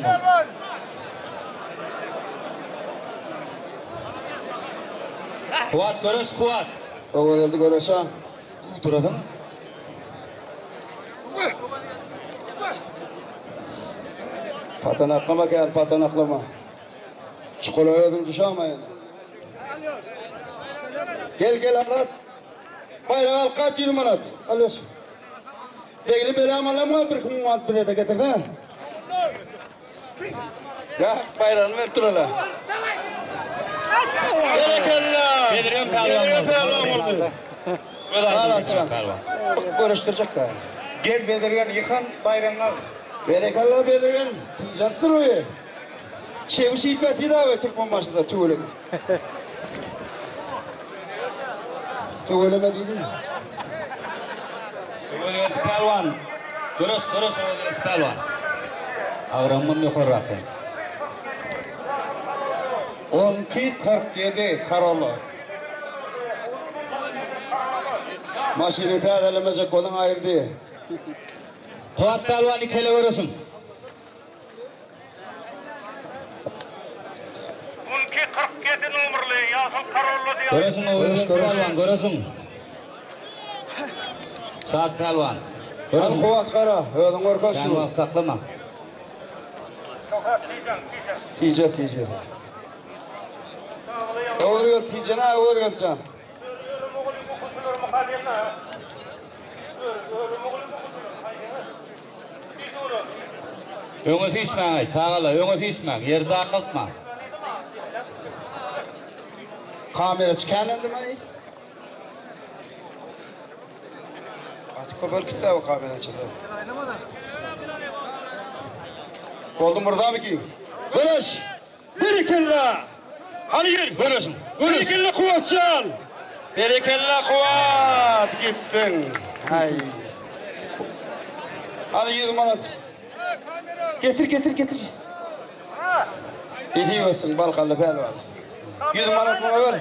Kuwat göreş Kuwat.
O geldi göreşe.
Durasyň.
Patanaklama gel patanaklama. Çukola özün düşamayın. Gel gel Azat. Bayrağı al kaç 20 manat. Alıyorsun. Begli belam alamam bir kum manat bize de getirdi ha. Ya bayrağını ver dur hele. Berekella.
Bedirgen pälwan
Bedirgen
boldy.
pälwan boldy.
Bedirgen pälwan.
Görüştirecek de.
Gel Bedirgen ýykan baýragyny al.
Berekella Bedirgen. Tijattır o. Çeviş ipeti de ve Türkmen başında tüveleme. Tüveleme dedim.
Öwezgeldi pälwan. Göreş, göreş Öwezgeldi pälwan. Agramym ýokarrak.
12.47 Corolla.
Maşını täzelemejek bolun aýyrdy.
Kuwat pälwan ikele göreşiň.
12.47 nomerli Ýaşyl Corolla diýen.
Göreşiň Öwezgeldi pälwan, göreşiň. Saat pälwan.
Al
Göreşiň.
kuwat gara, özüň görkez
Sen
şu.
wagt saklama.
Tije tije. Öwez gel tije na öwez gel can.
Öňe süýşmäň aý, çagalar, öňe süýşmäň, ýeri daraltmaň.
Kamera çıkan mi? Artık köpel kitle o kamera çıktı. Oldu burada mı ki? Görüş! Bir ikilla! Hani gel?
Göreşiň.
Bir ikilla kuvvetcan! Bir ikilla kuvvet! Gittin. Hay. Hadi 100 manat. Getir getir getir. Yetiyorsun Balkanlı pehlivan. 100 manat bana ver.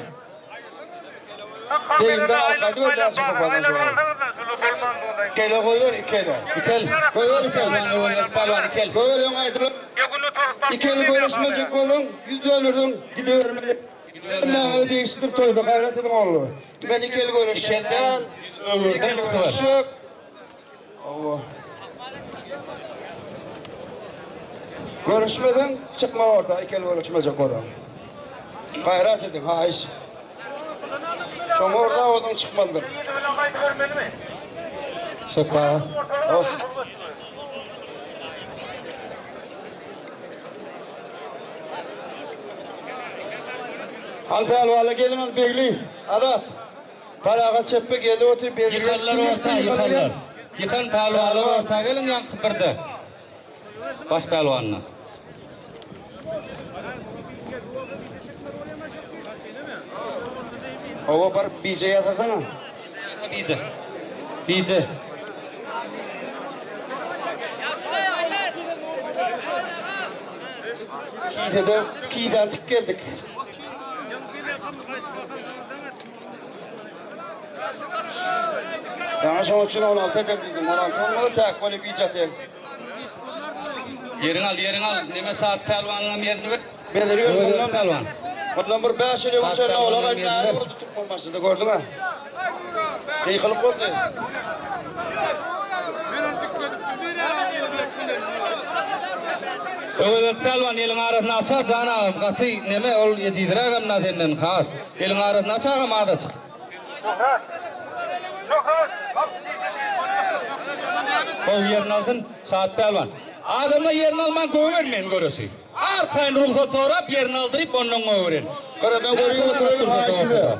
Elimden al kaydı ver ben çıkıp bana şu an. Kele koy ver iki ele.
Ikel.
Koy ver iki ele.
Pälwan Öwezgeldi pälwan ikel.
Koy ver yon aydır. İki eli görüşmeyecek olun. Yüz dönürdün. Gidivermeli. Ben değiştirip toyda gayret edin oğlu. Ben iki el görüşmeden.
Öwürden çykyber.
Allah. Görüşmedin, çıkma orada. İki el görüşmeyecek olan. Gayret edin, ha iş. Şoň orada oldun çıkmalıdır.
Şaka.
Of. Al pehlivanla gelin al begli. Adat. Paraga çeppe geldi otur begli.
Ýykanlar orta, ýykanlar. Ýykan pälwanlar orta geliň ýaňky birde. Baş pälwanyna.
Ova bar BJ yasasana.
Bije. Bije.
Kide kiden tik geldik. Ýaňy şoň üçin 16 eden diýdim. 16 bolmasa täk bolup iç atyň.
Ýeriňi al, ýeriňi al. Neme Saat pälwanyňam ýerini ber.
Bezeri gör
mundan pälwan.
Mundan bir 5 ýyl öň çenli ola gaýtmaýan boldy Türkmenbaşyda gördüň-ä. Gykylyk boldy.
Öwezgeldi pälwan eliň arasyny aça jan agam gaty neme ol ejizrägem na senden has. Eliň arasyny aç agam azajyk.
Şöhrat! Şöhrat!
Gowy ýerini alsyn Şat pälwan. Adamlar ýerini alman goýbermeýin göreşi. Arkaýyn rugsat sorap ýerini aldyryp ondan goýberin.
Gyradan görüp oturalım haýyş size.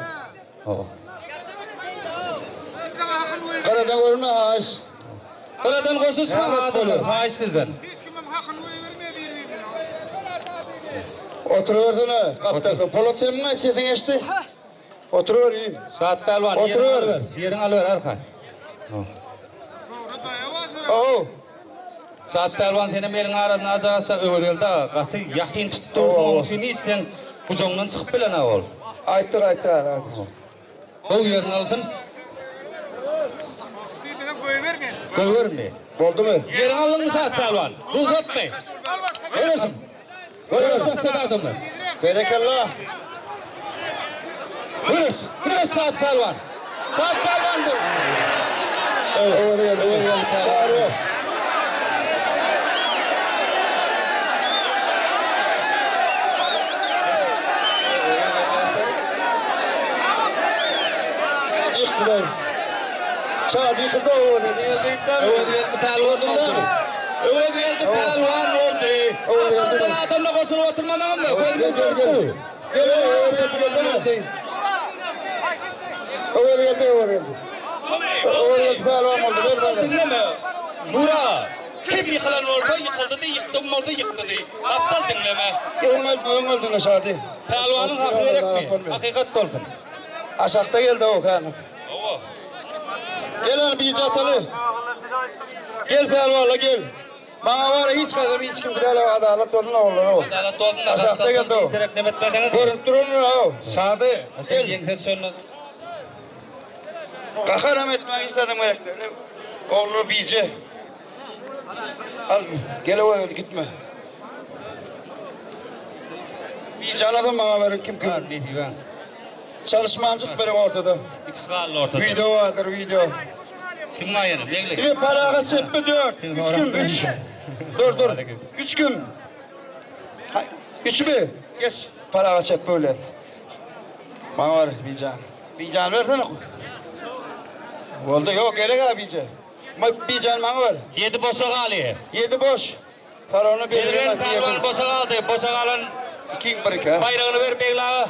Gyradan görünme haýyş.
Gyradan goşuşmaň adamlar haýyş sizden.
Oturybersene gapdalda. Polat seniň aýt sesiň eşdi. Oturyber iýim.
Şat pälwan ýeriňi alyber. Ýeriňi alyber arkaýyn.
Ow.
Şat pälwan senem eliň arasyny aja-aça Öwezgeldi aga gaty ýakyn tutdy şonuň üçin hiç sen gujagyňdan çykyp bilenok ol.
Aýtdyk aýtdyk aýtdyk.
Gowy ýerini alsyn. Goýbermi?
Boldumy?
Ýeriňi aldyňmy Şat pälwan? Rugsatmy? Göreşiň. Göreş başlady adamlar.
Berekella.
Göreş. Göreş Şat pälwan. Şat pälwan bu.
Öwez geldi, öwez geldi. Çağırıyor. Ýykdylar. Çağırdı, ýykyldy öwez geldi.
Öwez geldi pälwan boldy. Öwez geldi pälwan boldy. Adamlar adamla goşulyp oturmanaňyzmy?
Gel, gel, gel. Gel, öwez geldi, gel. Öwez geldi, öwez geldi. Öwez geldi pälwan boldy. Gel, gel.
Diňleme. Nura. Kim ýykylan bolsa ýykyldy diý, ýykdym bolsa ýykdy diý. Gapdal diňleme.
Öňe, öňe diňle Şady.
Pälwanyň haky gerekmi? Hakykat bolsun.
Aşakda geldi o kany.
Hawa.
Gel hany bije ataly. Gel pälwanla gel. Maňa bara hiç kadar hiç kim däl adalat bolsun ogullar o.
Adalat bolsun.
Aşakda geldi o.
Direkt neme etmeseňiz.
Görünüp duran o.
Şady.
Sen ýeňse şonda.
Gaharam etmäge hiç zadam gerek däl. Ogullar bije. Al gel o gitme. Bije alasam maňa berin kim kim.
Nesibe.
Çalışmancık berin ortada.
İki galdy ortada.
Video vardır video.
Kim gaýany? Begli.
Bir paraga çepme dört. Üç gün üç. Dur dur. Üç gün. Ha, üç mü? Geç. Paraga çep böyle. Bana var bir Bir can versene. Oldu yok gerek abi bice. Bir can bana ver.
Ýedi boşa galýar.
Yedi boş. Paranı bir
Bedren pälwan boşa galdy. Boşa galan
İki bir iki.
baýragyny ber Begli aga.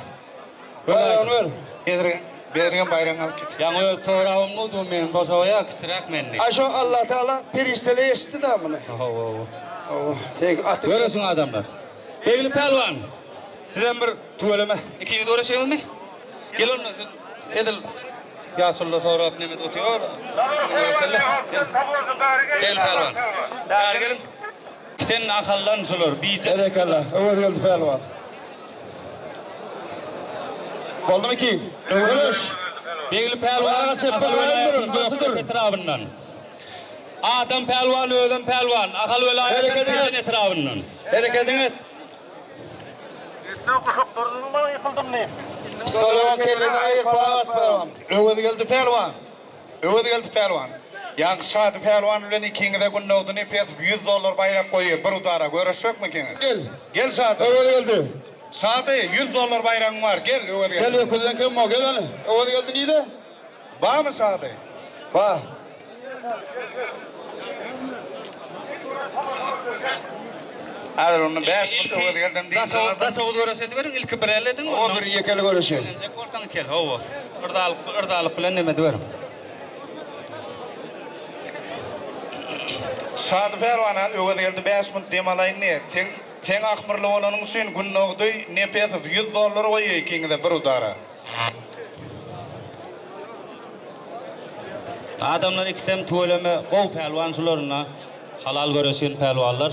Paranı ver.
Bedrigen, Bedrigen baýragyny alyp git.
Ýaňy öz soragym budu men boşa goýa kiçiräk menni.
Ay şu Allah Teala periştele eşitti da bunu.
Hawa hawa.
Oh, tek atı.
Göreşiň adamlar. Begli pälwan. Sizem bir tüweleme. Ikiňiz göreşeňizmi? Gel onda sen edil ýaşuly sorap neme otyr. Gel pälwan. Bäri geliň. Sen ahaldan şular bije.
Berekella. Öwez geldi pälwan. Boldu mu ki? Göreş.
Begli pälwan
Ayağa çepme,
Ahal welaýatynyň
öldürün,
Gökdepe etrabyndan. Adam pälwan, özem pälwan. Ahal welaýatynyň
Hereket et.
Tejen etrabyndan.
Hareketini et.
Üstüne guşak durdun bana yıkıldım ne?
Psikolog kelleni ayır paragat pälwan.
Öwezgeldi pälwan. Öwezgeldi pälwan. Ýaňky Şady pälwan bilen ikiňize Gündogdy Nepesow 100 dollar baýrak goýýar bir udara. Göreşjekmi ikiňiz?
Gel.
Gel Şady.
Öwez geldi.
Şady 100 dollar baýragyň bar. Gel Öwezgeldi.
Gel öküzden kim o? Gel hani. Öwez geldi nide?
Barmy Şady?
Ba.
Häzir onda 5 minut Öwezgeldem diýip.
Daşoguz Daşoguz göreş ediberiň, ilki bir el ediň.
O bir ýekeli göreşi.
Geljek bolsaň iki el, hawa. Yrdalyk, yrdalyk bilen neme ediberiň.
Şady pälwana Öwezgeldi 5 minut dem alaýyn diýip. Sen sen ahmyrly bolanyň üçin Gündogdy Nepesow 100 dollar goýýar ikiňize bir udara.
Adamlar ikisem tüweleme gowy pälwan şularyna halal göreşen pälwanlar.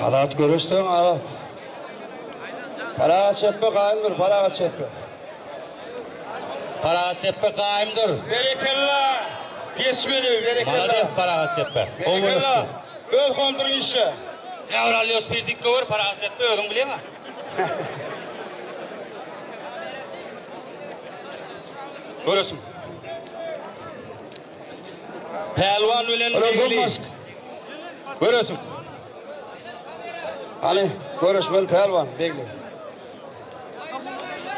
Azat göreşseň azat. Paragat çekme gaýyndyr, paragat çekme.
Parahat Çepbe gaýym dur.
Berekella! Geçmeli, berekella.
Malades Parahat Çepbe. Gowy
Berekella.
göreşdi.
Öz konduryň işe.
Ýa bir alýos bir dik göwer Parahat Çepbe özüň bilýäň-ä. Göreşiň. Pälwan bilen Begli. Göreşiň.
Hany, göreşmeli pälwan, Begli.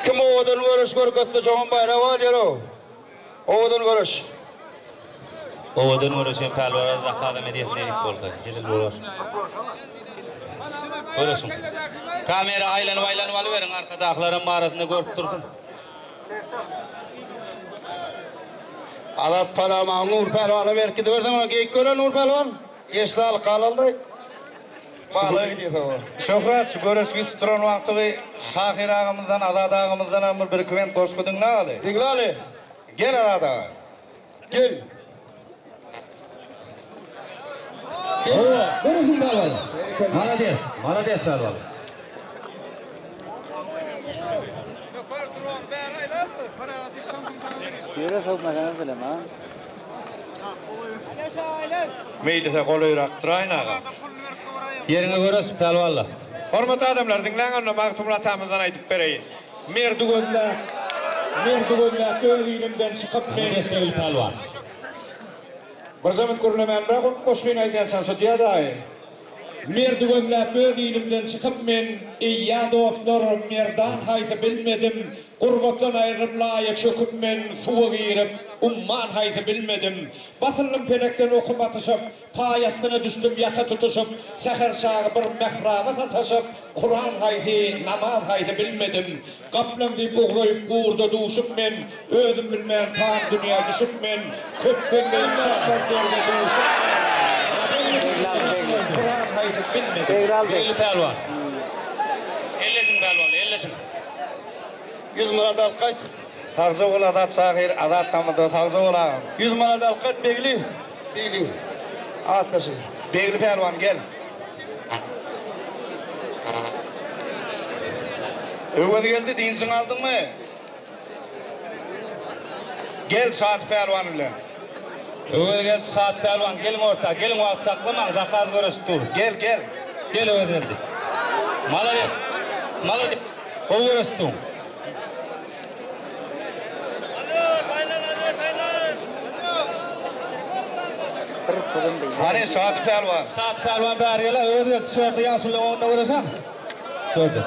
Kim owadan göreş görkezse şoňam baýragy bar diýer-ow. Owadan göreş.
Owadan göreşen pälwana zakazam edýäs nesip bolsa. Hezil bolar. Göreşiň. Kamera aýlanyp aýlanyp alyberiň arkadakylaram arasynda görüp dursun.
Azat pälwan Nur pälwana berip gidiberseň ony geýik görer Nur pälwan. Geç saglyk galaldy. Balyga gidýär o.
Şöhrat şu göreş gitip duran wagtygy şahyr agamyzdan Azat agamyzdanam bir birki bent goşgy diňläli.
Diňläli.
Gel Azat aga.
Gel.
Hawa, göreşiň pälwan. Malades, malades pälwan.
Ýere sokmasaňyz bilem ha.
Meýlise golaýrak duraýyn aga.
Ýeriňe göreş pälwanlar.
Hormatly adamlar diňläň onda Magtymguly atamyzdan aýdyp bereýin. Merdi gözläp, merdi gözläp öz ilimden çykyp men.
Malades Begli pälwan.
Bir zaman gürlemän bırak ol goşgyny aýdýançam sudýa daýy. Merdi gözläp öz ilimden çykyp men, Eýýa dostlar, merdan haýsy bilmedim, Gurbatdan aýrylyp laýa çöküp men, Suwa girip, umman haýsy bilmedim. Basyldym pelekden okum atyşyp, Paý astyna düşdüm ýaka tutuşyp, Säher çagy bir mähraba sataşyp, Kuran haýsy, namaz haýsy bilmedim. Gaplaň diýip ugraýyp gurda duşup men, Özüm bilmän pan dünýä düşüp men, Köp sözleýip çatmaz derde duşup men, Nazar ýetirdim Kuran haýsy bilmedim.
Begli pälwan. Ellesin pälwan, ellesin.
100 manat alyp gaýt.
Sagja bol Azat şahyr, Azat tamada sagja bol agam.
100 manat alyp gaýt Begli. Begli. Atdaşy.
Begli pälwan gel. Öwezgeldi dynjyňy aldyňmy? Gel Şat pälwan bilen.
Öwezgeldi Şat pälwan geliň orta, geliň wagt saklamaň, zakaz göreşip dur.
Gel gel.
Gel Öwezgeldi. Malades. Malades. Gowy göreşip dur.
Hany Şady pälwan.
Şady pälwan bäri gel-ä, Öwezgeldi şu ýerde ýaşulyň öňünde göreşäň. Şu ýerde.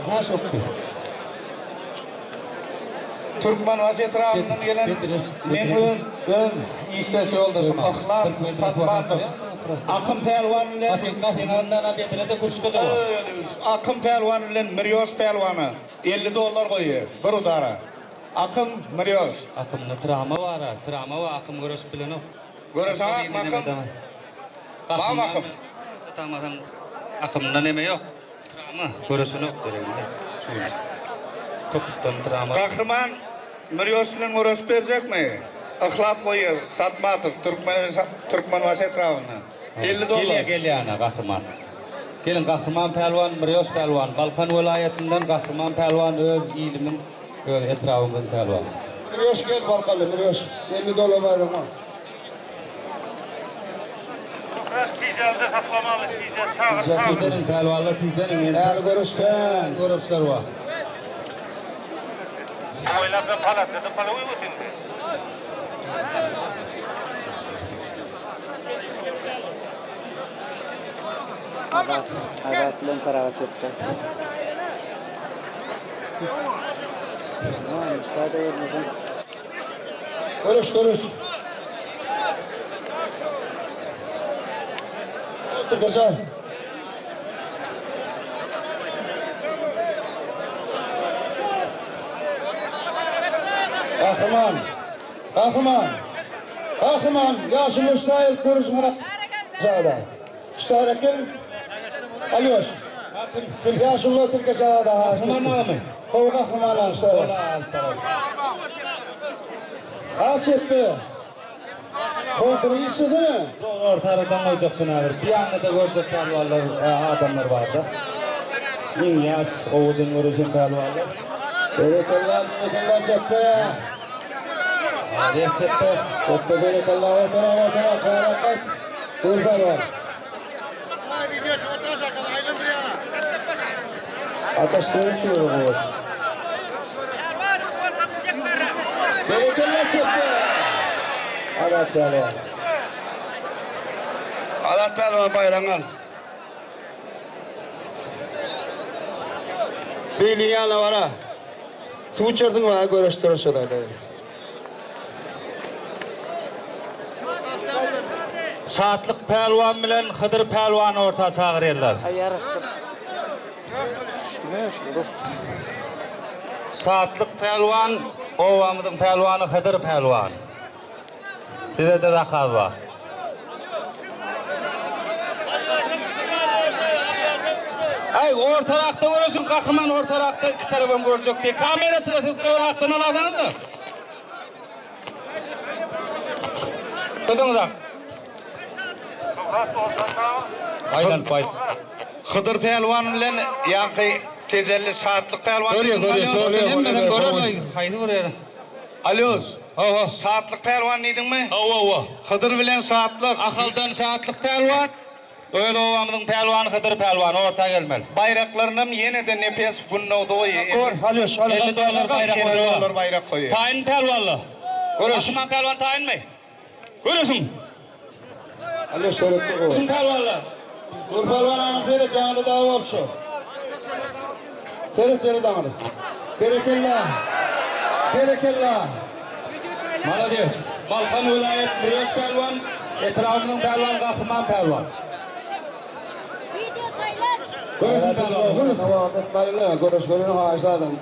Ha şokky. Türkmenbaşy etrabyndan gelen meň öz öz işdeş ýoldaşym Yhlas Satmatow Akym pälwan bilen Akym pälwan bilen Mirýoş pälwana 50 dollar goýýar bir udara. Akym Mirýoş.
Akymda trama bar-a, trama bar, Akym göreşip bilenok.
Göreşeňakmy Akym? Barmy Akym?
Çatamasaň Akymda neme ýok. Trama göreşenok gereginde şu gün. Topukdan trama.
Gahryman Mirýoş bilen göreşip berjekmi? Yhlas goýýar Satmatow Türkmen Türkmenbaşy etrabyndan. 50 dollar.
Gelýär gelýär ana Gahryman. Geliň Gahryman pälwan Mirýoş pälwan Balkan welaýatyndan Gahryman pälwan öz ilimiň öz etrabymyzyň pälwany.
Mirýoş gel Balkanly Mirýoş 50 dollar baýragyň bar.
Tijelde saklamaly, tijel çagyr, çagyr.
Tijeniň pälwanlar tijeniň.
Äli göreş kän.
Göreşler bar.
Oýlap ben palatladım, pala uýgusyndy.
Azat, Azat bilen Parahat çekdi. Aman, işte da görmeden.
Göreş göreş. Otur kaşa. Gahryman. Gahryman. Gahryman. Ýaşuly ştaýl görüşüň Çagada. Ştaýl gel. Alýoş. Ýaşuly otur kaşada.
Gahryman agamy.
Gowy gahryman aga ştaýl. Ha çepbe.
Kontrol işlesene.
Dogry ortaradan goýjaksyň häzir. Bir ýanda-da görjek pälwanlar, adamlar barda. Iň ýaş, owadan göreşen pälwanlar.
Berekella, berekella çepbe.
Hadi çepbe.
Çepbe berekella ortara ortara. Kara kaç. Dur pälwan. Ataş görüşüyor bu. Berekella çepbe. Azat pälwan.
Azat pälwan baýragyňy al. Beýlin ýanyna bara. Suw içerdiň bana göreşdirer şol aýda.
Şatlyk pälwan bilen Hydyr pälwany orta çagyrýarlar.
Aý ýaraşdyr. Düşdüme şu.
Şatlyk pälwan, obamyzyň pälwany Hydyr pälwan. Size-de zakaz bar. Aý, ortarakda göreşiň, gahryman ortarakda iki tarabam görjek diýip. Kameraçylar siz gyrarakdan alasaňyz-da. Gyzyňyza. Aýlanyp aý.
Hydyr pälwan bilen ýaňky Tejelli Şatlyk pälwan.
Görýär, görýär, şol hemmesem görerler, haýsy bir ýeri.
Alýos. Hawa, Şatlyk pälwan diýdiňmi?
Hawa, hawa.
Hydyr bilen Şatlyk.
Ahaldan Şatlyk pälwan, öz obamyzyň pälwany Hydyr pälwan orta gelmeli.
Baýraklarynam ýene-de Nepesow Gündogdy goýýar.
Gör, Alýoş, Alýoş.
50 dollar baýrak
50 dollar baýrak goýýar.
Taýyn pälwanlar. Göreş. Gahryman pälwan taýynmy? Göreşiň.
Alýoş seretdi gowy.
Göreşiň pälwanlar.
Dur pälwan anyň seret ýaňyda dawa bolup şu. Seret seret aňyny. Berekella. Berekella.
Malades. Balkan welaýat Müreş pälwan, etrabymyzyň pälwany Gahryman pälwan. Göreşiň pälwan, göreşiň.
Tamam, etmeliler. Göreş görüň haýyş adam.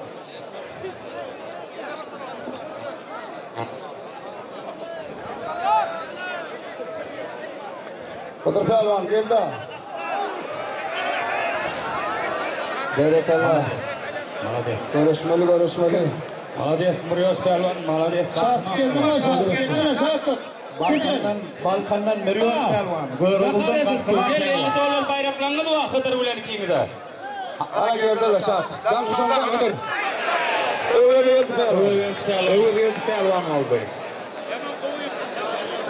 Hydyr pälwan geldi. Berekella.
Malades.
Görüşmeli görüşmeli.
Malades Mürýoş pälwan, malades.
Şatlyk geldi mi? Şatlyk geldi mi? Şatlyk.
Balkandan, Balkandan Mürýoş pälwan. Göroguldan Gahryman
Gel
pälwan.
50 dollar baýraklaryňyz bar Hydyr bilen ikiňize.
Ha gördüler şatlyk. Dan kuşandan Hydyr. Öwez geldi pälwan.
Öwez pälwan. Öwez geldi pälwan oldy.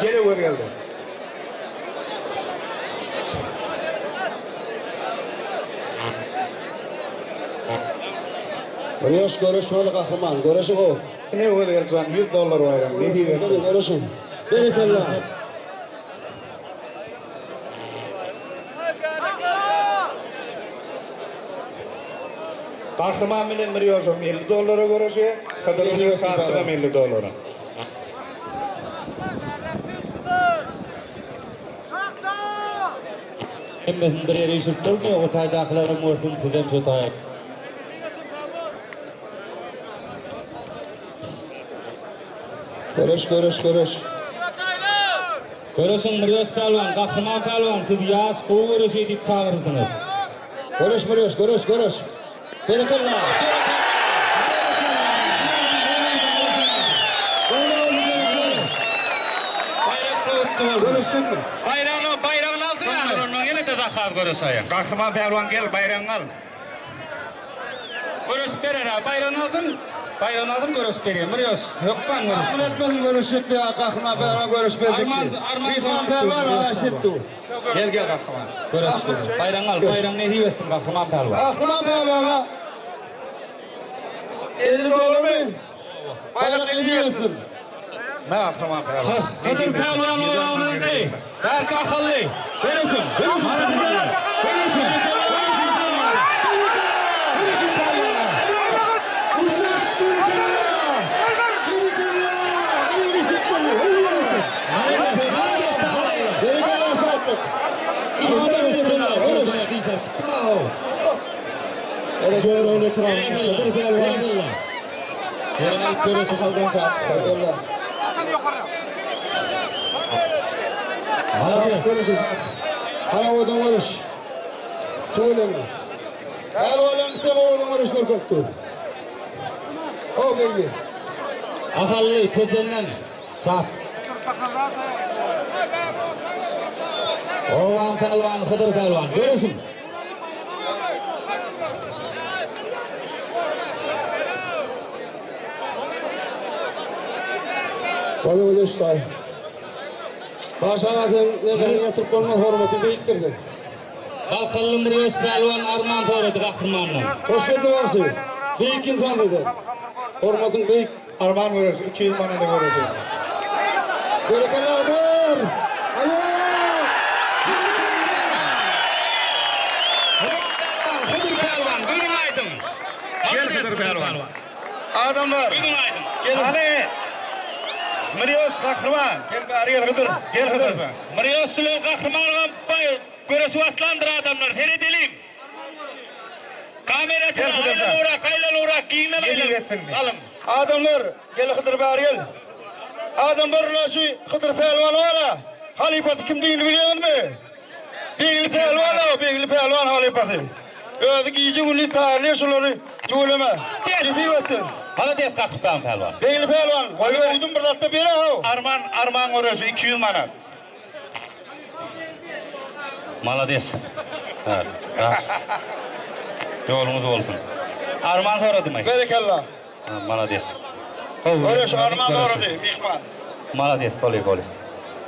Gel Öwez geldi.
Mürýoş görüşmeli gahryman. Göreşi gowy.
Ine Öwez geldi 100 dollar baýrak. Nesip etsin.
Görüşün. Berekella.
Gahryman bilen Mürýoşam 50 dollara göreşýär. Hydyr bilen Şatlygam 50 dollara.
Hemmesini bir ýere üýşürip bolmaýar, o taýdakylaram görsün, sizem şo taýy.
Göreş göreş göreş.
Göreşiň Mürýoş pälwan, Gahryman pälwan, siz ýaş, gowy göreşeý diýip çagyryldyňyz.
Göreş Mürýoş göreş göreş. Berekella.
Baýrakly utdy boldy.
Göreşjekmi?
Baýragyny, baýragyny alsyn häzir ondan ýene-de zakaz göreş aýan.
Gahryman pälwan gel baýragyňy al.
Göreşip berer ha, baýragyny alsyn. Baýragyny alsyn göreşip berýär. Mürýoş, hökman göreş.
Gahryman etmeli göreşjek ya Gahryman pälwan göreş berjek.
Arman, arman.
Gahryman pälwan haýyş etdi.
Gel gel Gahryman.
Göreşip berer. Baýragyňy al, baýragyňy nesip etsin Gahryman pälwan.
Gahryman pälwana 50 dolar mı? Bayrak nesip etsin.
Ne Gahryman pälwan.
Hydyr pälwan oýnamyzy. Berk akylly. Göreşiň, göreşiň. Göreşiň.
Görüşün pälwana. Uşak berekella. Berekella. Berekella şatlık. Berekella. Görüş.
Görogly etrabyndan Hydyr pälwan.
Ýeriň alyp göreşi haldan şatlyk.
Berekella. Görüşürüz. Harawadan görüş. Tüweleme. Pälwanlaryň isem owadan görüş görkezdi. O belli.
Ahally Tejenden Şat. Owgan pälwany Hydyr pälwan. Göreşiň.
Gowy göreş daýy. Baş aga sen nemäni ýatyryp bolmaz hormatyň beýikdir sen.
Balkanly Mirwes pälwan arman sorady gahrymandan.
Hoş geldiň bagşy. Beýik ynsansyň sen. Hormatyň beýik.
Arman göreşi 200 manada göreşi.
Berekella Hydyr. Aýa!
Hydyr pälwan, gözüň aýdyň.
Gel Hydyr pälwan. Adamlar.
Gözüň aýdyň.
Gel. Hany. Mirýos gahryman. Gel bäri gel Hydyr. Gel Hydyr sen.
Mirýos bilen gahrymanam baý göreşi başlandyr adamlar. Seredeliň. Kameraçylar aýlan urak, aýlan urak, giňden aýlan. Alyň.
Adamlar, gel Hydyr bäri gel. Adamlar ula şu Hydyr pälwan bar-a. Halypasy kimdigini bilýäňizmi? Begli pälwan-a, Begli pälwan halypasy. Özi gije-gündiz taýýarlaýar şulary tüweleme. Nesip etsin.
Malades Gahryman pälwan.
Begli pälwan, goýber bir zatda ber-a-how.
Arman, arman göreşi 200 manat.
Malades. Daş. Ýoluňyz bolsun. Arman soradymy?
Berekella.
Malades.
Göreş arman sorady, myhman.
Malades, goly goly.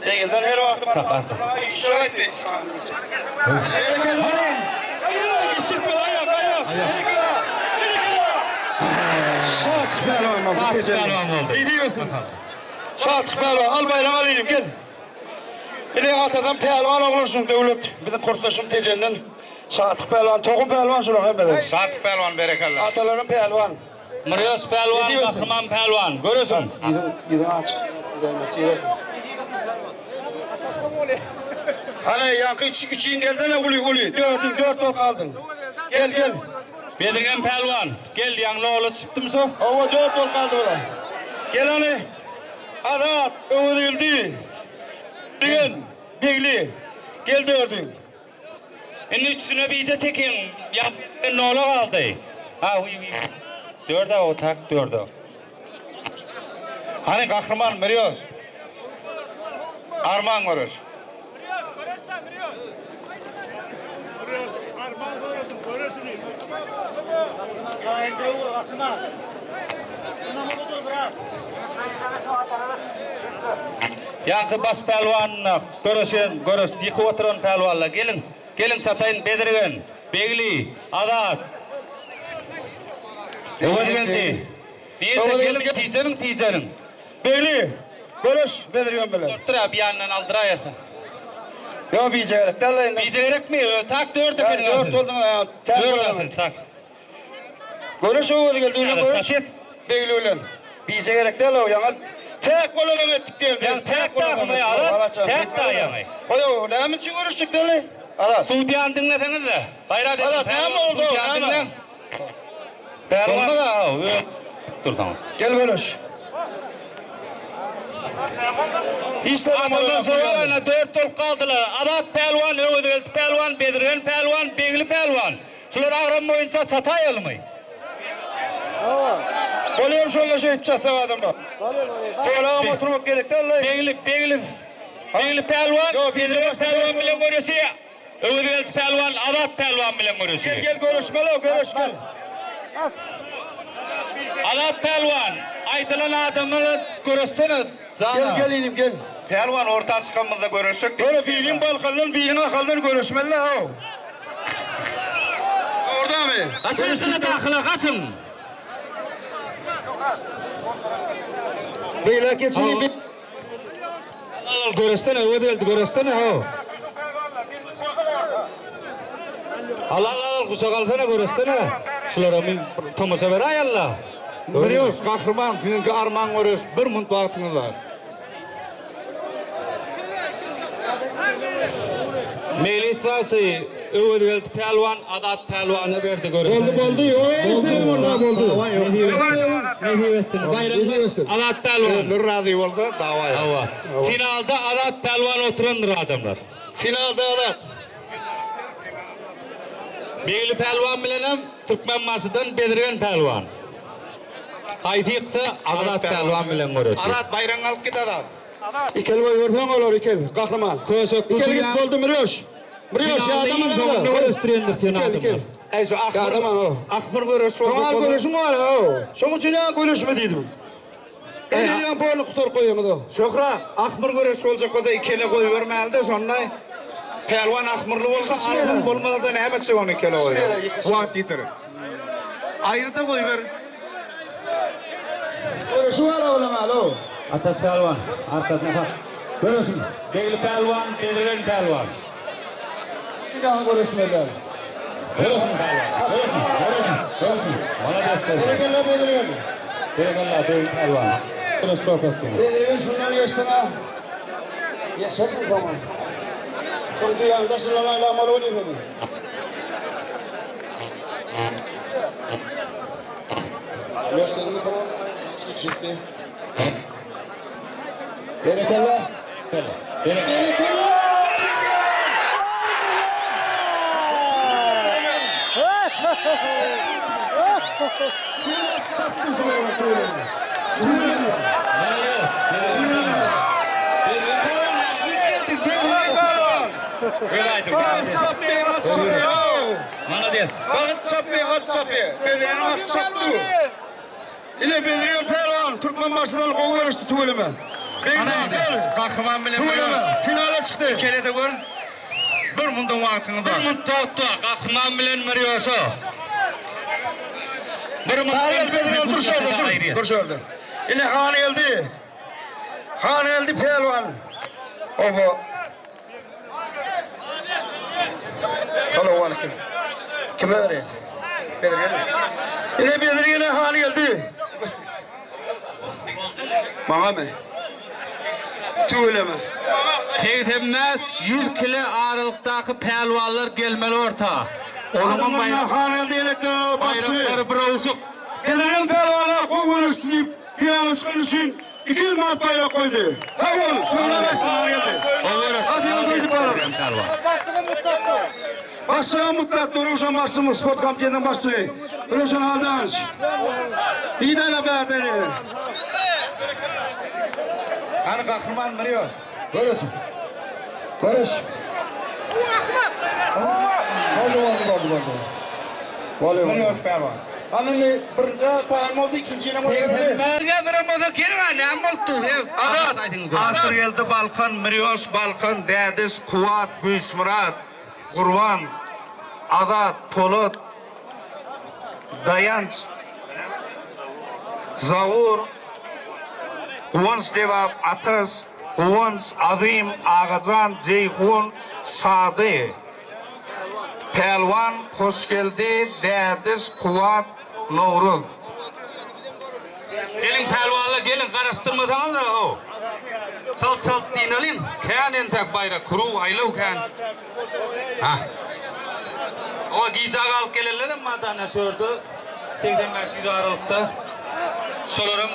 Begilden her wagty
Kak arka.
Şaýtdy. Berekella. Aýak, işitme, aýak, aýak. Berekella. Berekella. Şatlyk pälwan boldy.
Şatlyk pälwan boldy.
Nesip etsin. Şatlyk pälwan, al baýragy al inim, gel. Ine atadan pälwan oglan şuň Döwlet, biziň kurtdaşym Tejenden. Şatlyk pälwan, tohum pälwan şular hemmesi.
Şatlyk pälwan berekella.
Atalarym pälwan.
Mirýos pälwan, Gahryman pälwan, göreşiň.
Ýüzüň ýüzüň aç. Ýüzüň aç.
Hany ýaňky iç içiň gelsene uly uly. Dördüň dört bolup galdyň. Gel gel.
Bedirgen pälwan, gel ýaňy nola çypdym şo.
Hawa dört bolup galdy bular. Gel hany. Azat, Öwezgeldi. Digen, Begli. Gel dördüň.
Indi üçüsine bije çekiň. Ýa nola galdy. Ha, wiý wiý. Dörde o tak dörde.
Hany gahryman Mirýos. Arman göreş.
Ýaňky baş pälwanyna göreşen, göreş ýykyp oturan pälwanlar geliň. Geliň çataýyn Bezirgen, Begli, Azat. Öwezgeldi. Birde geliň tijeniň tijeniň.
Begli, göreş Bezirgen bilen.
Durupdyr-a bir ýandan aldyraýarsyň.
Ýok bije gerek däl indi.
Bije gerekmi? Tak dört ekeniň.
Dört bolduň.
Dört asyl tak.
Göreş Öwezgeldi bilen göreş. Begli bilen. Bije gerek däl o ýaňa täk bolanam etdik diýen.
Ýaňy täk dagymy Azat? Täk dagy ýaňy.
Goý, näme üçin göreşjek däl? Azat.
Sudýany diňleseňiz-de. Gaýrat ediň.
Azat näme boldy?
Sudýany diňleň. Bolmaz a, öz dursaňyz.
Gel göreş. Hiç zat
Adamlar şolar dört bolup galdylar. Azat pälwan, Öwezgeldi pälwan, Bezirgen pälwan, Begli pälwan. Şular agram boýunça çataýalymy?
Bolýar şonda şeýdip çatsak adamlar. Solagam oturmak gerek däl.
Begli, Begli, Begli pälwan, Bezirgen pälwan bilen göreşýär. Öwezgeldi pälwan, Azat pälwan bilen göreşýär.
Gel, gel göreşmeli, göreş gel.
Azat pälwan, aýdylan adamlara göreşsene, jana.
Gel, gel inim, gel.
Pälwan orta çykanymyzda göreşjek.
Ýöne biriň Balkandan, biriň Ahaldan göreşmeli haw. Dogry-damy?
Gaçyň gyra dakyla, gaçyň.
Beýläk geçiň.
Al, al, göreşsene, Öwezgeldi, göreşsene, haw. Al, al, al, guşak alsana, göreşsene. Şulara bir tomaşa beräý alla.
Mirýos gahryman siziňki arman göreş bir munt wagtyňyz bar.
Mejlis başy Öwezgeldi pälwan Azat pälwana berdi görüň.
Boldy boldy. Boldy boldy. Nesip etsin.
Baýragy Azat pälwan.
Özleri razy bolsa dawa ýok.
Hawa. Finalda Azat pälwan oturandyr adamlar.
Finalda Azat.
Begli pälwan bilenem Türkmenbaşydan Bezirgen pälwan. Haýsy ýyksa Azat pälwan bilen göreşer.
Azat baýragyňy alyp git Azat.
Ikel goýberseň olar ikel. Gahryman.
Köşek bu
Ikel git
düýä-
boldy Miröş. Miröş
Finalda
ýadama
iň soňunda göreşdirendir seni
Ikel
adamlar.
ikel.
Ey şu ahmyr,
Ýadama o.
ahmyr göreş
Soňal
boljak bolsa.
göreşiň bar o. Şoň üçin ýa göreşme diýdim. Elini polny gutaryp goýaňyz o.
Şöhrat, ahmyr göreş boljak bolsa ikele goýbermäli-de şonda pälwan ahmyrly bolsa algyn bolmasa-da näme etjek ony ikele goýber. Wagt ýitirip. Aýry-da goýber.
Göreşi bar oglan alo.
Ataş pälwan arkasyna hak. Göreşiň. Begli pälwan, Bezirgen pälwan.
Çykaň göreşmeli.
Göreşiň pälwan. Göreşiň, göreşiň, göreşiň. Malades Bezirgen.
Berekella Bezirgen.
Berekella Begli pälwan. Göreş görkezdiňiz.
Bezirgen şundan geçsin ha. Geçermi soňa? Soň duýaňda şundan aýlamaly bolýar seni. Berekella. Berekella.
Malades.
Bagyt çapy, at çapy. Bezirgen at çapdy. Ile Bezirgen pälwan Türkmenbaşydan gowy göreşdi tüweleme. Begjan gel.
Gahryman bilen
Tüweleme.
göreş.
Finala çykdy.
Ikele-de gör. Bir mundan wagtyňyz
Bir
bar.
munt topda Gahryman bilen Mirýoşa. Bir munt
Gel Bezirgen dur şöyle dur. Dur şöyle. Ile Han geldi. Han geldi pälwan. Oba. Salam aleyküm. Kime vereyim? Bezirgene. Ile Bezirgene Han geldi. Maňa mı? Tüweleme.
85 100 kilo aralykdaky pälwanlar gelmeli orta. Onuň
Adamlar Han geldi elektrikli başçy.
baýraklary bir owşuk.
Bezirgen pälwana gowy göreşdi diýip, finala çykan üçin 200 manat baýrak goýdy. Sag bol, tüweleme Han geldi. Afiyet olsun barar. Başçyga mutlak Röwşen başçymyz, sport komitetiniň başçygy. Röwşen Aldanowiç. Didana bärdeni.
Hany Gahryman Mirýoz.
Göreş. Göreş. Boldy, boldy, boldy, boldy. Boldy, boldy.
Mirýoz pälwan.
Anany birinji taýyn boldy, ikinjini boldy.
Azat, Asyrgeldi Balkan, Mirýoz Balkan, Dädiş, Kuwat, Güýçmyrat, Gurban, Azat, Polat, Daýanç, Zawur, Guwanç Lebap, Ataş, Guwanç, Azym, Agajan, Jeýhun, Sady, Pälwan, Hoşgeldi, Dädiş, Kuwat, Nowruz.
Geliň pälwanlar geliň garaşdyrmasaňyz da o. Çalt çalt dinalyň. Kän entek baýrak kuruw aýlaw kän. Ha. O gijä galyp gelenler hem madana şu ýerde 85 ýüz aralykda. Şolaram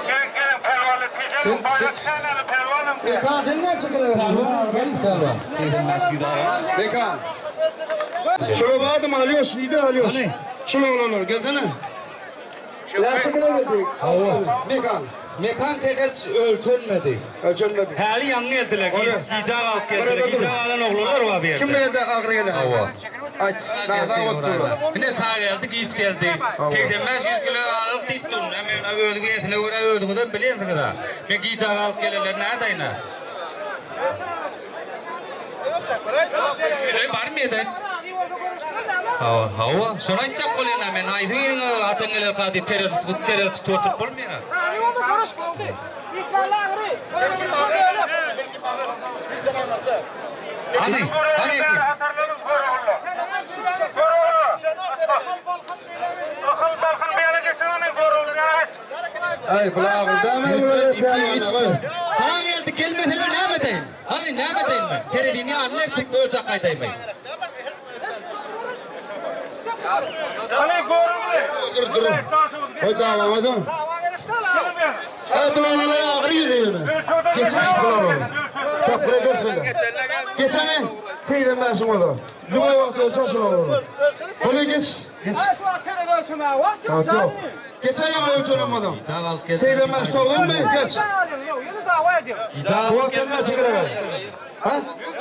Gelin gelin pälwanlar tejeniň baýrak känäni pälwanym.
Mekan sen näçe kilo
Pälwan gel pälwan. 85 ýüz aralyk.
Mekan. Şuna bardım alıyorsun, iyi de alıyorsun. Şuna olanlar gelsene. Näçe kilo geldik?
Hawa.
Mekan.
Mekan tekeç ölçenmedi.
Ölçenmedi.
Häli ýaňy geldiler, gijä galyp geldiler.
Dur, dur.
Gijä galan oglanlar bar bu ýerde.
Kim nerede agry gelen?
Hawa.
Aç, daha daha olsun.
Ine sağ geldi, giç geldi. 85 100 kilo aralyk diýip durun. Hemen özüňe esine görä özüňizem bilýänsiňiz ha. Men gijä galyp gelenler nädeýin ha? Öý barmy ýerde? Hawa, hawa. Şony aýtjak bolýan ha men. Aýdyň ýeriňe haçan geler ka diýip terezi tutup, terezi tutup oturyp bolmaýar ha. Hany, hany ekim.
Hatarlaryň Görogly. Görogly. Ahal Balkan bir ýana geçen Görogly ýana geç.
Ay bulağım, deme bunları
Saňa geldi gelmeseler näme edeýin? Hany näme edeýin men? Terezini ýanyna ertip ölçek gaýdaýyn men.
Hany Görogly.
Dur dur. Koy davamada. Ay bulağım agry geliyor.
Ölçüden
Geçen
geçen
bulağım. Tak buraya gel. Geçen. 85-iň bolsa. Lüňe wagt ölçe şul oglany. Bolýa geç. Geç.
Ay şu wagt terezi ölçemäge wagt ýok.
Wagt ýok. Geçen ýyl ölçenen bolsaň. 85 90 mı? Geç.
Ýok, ýene dawa edýär.
Bu wagt näçe gerek? Ha?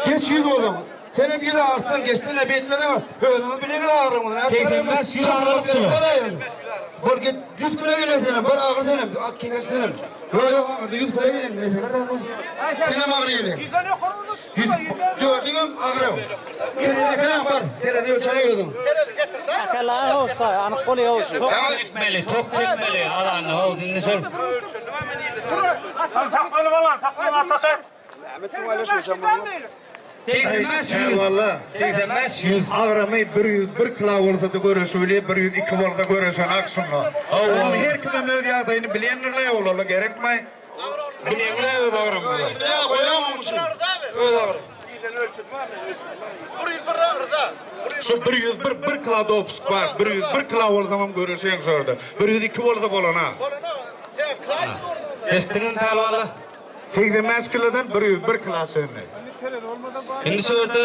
Geç 100 bolsaň. Sen hem 100 artsan geçsin ne bitmedi mi? Özüňiz bileňiz agryňyzy.
85 100 agyrlyk
Bol git 100 kilo gelen senem, bir agyr senem, at keser senem. Ýok ýok agyrdy 100 kilo gelen mesele däl. Senem agyr gelen.
Ýüzden ýokary bolsa çykýar, ýüzden.
Dördüňem agyr. Terezi kenen bar, terezi ölçene özüň.
Akala hoşta, anyk bolýar hoşy.
Çekmeli, tok çekmeli. Alan, ho, indi şol.
Sen saklanyp alan, saklanyp ataş et.
Eyvallah.
85 100.
Agramy 101 kilo bolsa da göreşi bilýär, 102 bolsa göreşen akşamda. Oğlum her kimem öz ýagdaýyny bilendirler olarla gerekmi? Bilenler öz agramyny.
Ya goýamam Öz agyr.
Şu 101 bir kilo dopus bar. 101 kilo bolsa hem göreşen şurada. 102 bolsa bolana.
Eşdiňmi pälwanlar?
85 kilodan 101 kilo çenli.
Indi şu ýerde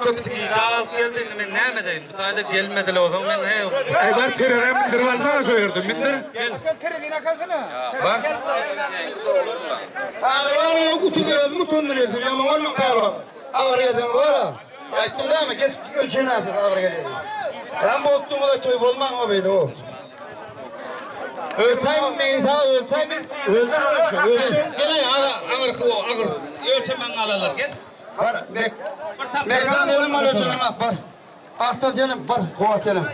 köpüsi gije alyp geldi. Indi men näme edeýin? Bu taýda gelmediler o zaman men he.
Ay bar terere mindir alsana şu ýerde mindir. Bak.
Häzir var ya utu gördüm utandırıyorsun. Yaman olma pehlivan. Ağır gelsen var ha. Aytdım değil mi? Geç ölçeğini artık ağır geliyor. Ben bolttum o da toy bolman o beydi o.
Ölçäý meni sağ ölçäý mi?
Ölçü ölçü ölçü.
Gel ay agyr agyr agyr. Ölçemen alalar gel.
Var bek. Mekan elim var ölçeğine bak var. Aslan senin var kuvvet senin.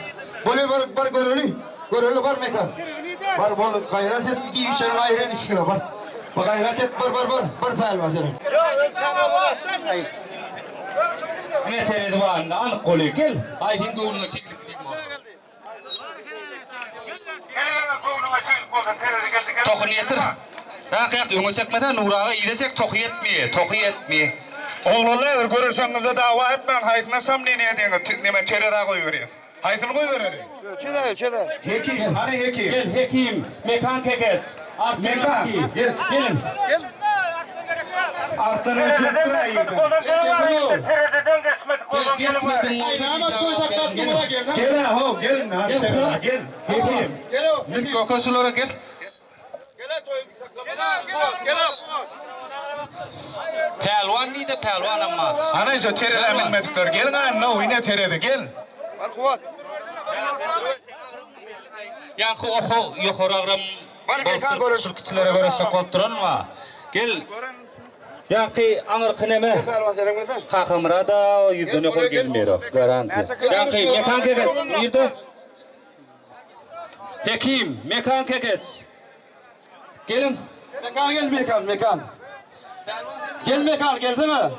Böyle var var göreli. Göreli var mekan. Var bol gayret et iki üçer ayrı iki kilo var. Bak gayret et var var var. Var pehlivan senin.
Ne terezi var? Anyk goly gel. Ay hindi ugruna çekilip gideyim. Tohun yetir. Yak yak öňe çekmesen Nuraga ýede çek tohy ýetmeýär, tohy ýetmeýär.
Oglanlar görüşeňizde dawa etmäň, haýsyna şam ne diýeňiz, neme tereza goýberýär. Haýsyny goýbereli?
Ölçe ölçe
Hekim, hani hekim?
Gel hekim, mekan keket.
Mekan, yes,
Gelin.
Arslan ölçüp
Tereziden geçmedik olan
Geçmedin.
Damat toy taklattım o da geldi.
Gel ha, ho, gelin ha, tereza, gel. Hekim.
Gel o.
Min kokosulara gel.
Pälwan diýdi, pälwan amma.
Ana şu tereza minmedikler, gelin ha, no, ine terezi, gel.
Var kuvvet.
Ýa-da oho, ýokary agram.
Bar mekan görüş.
Şul kiçilere göreşek bolup duran wa. Gel. Ýa-ki aňyrky neme?
Pehlivan senin misin?
Kakamyra da ýüzden ýokary gelmeýär. Garantiýa. Ýa-ki mekan keket. Nirde? Hekim, mekan keket. Gelin.
Mekan gel mekan mekan. Gel mekan gelsene.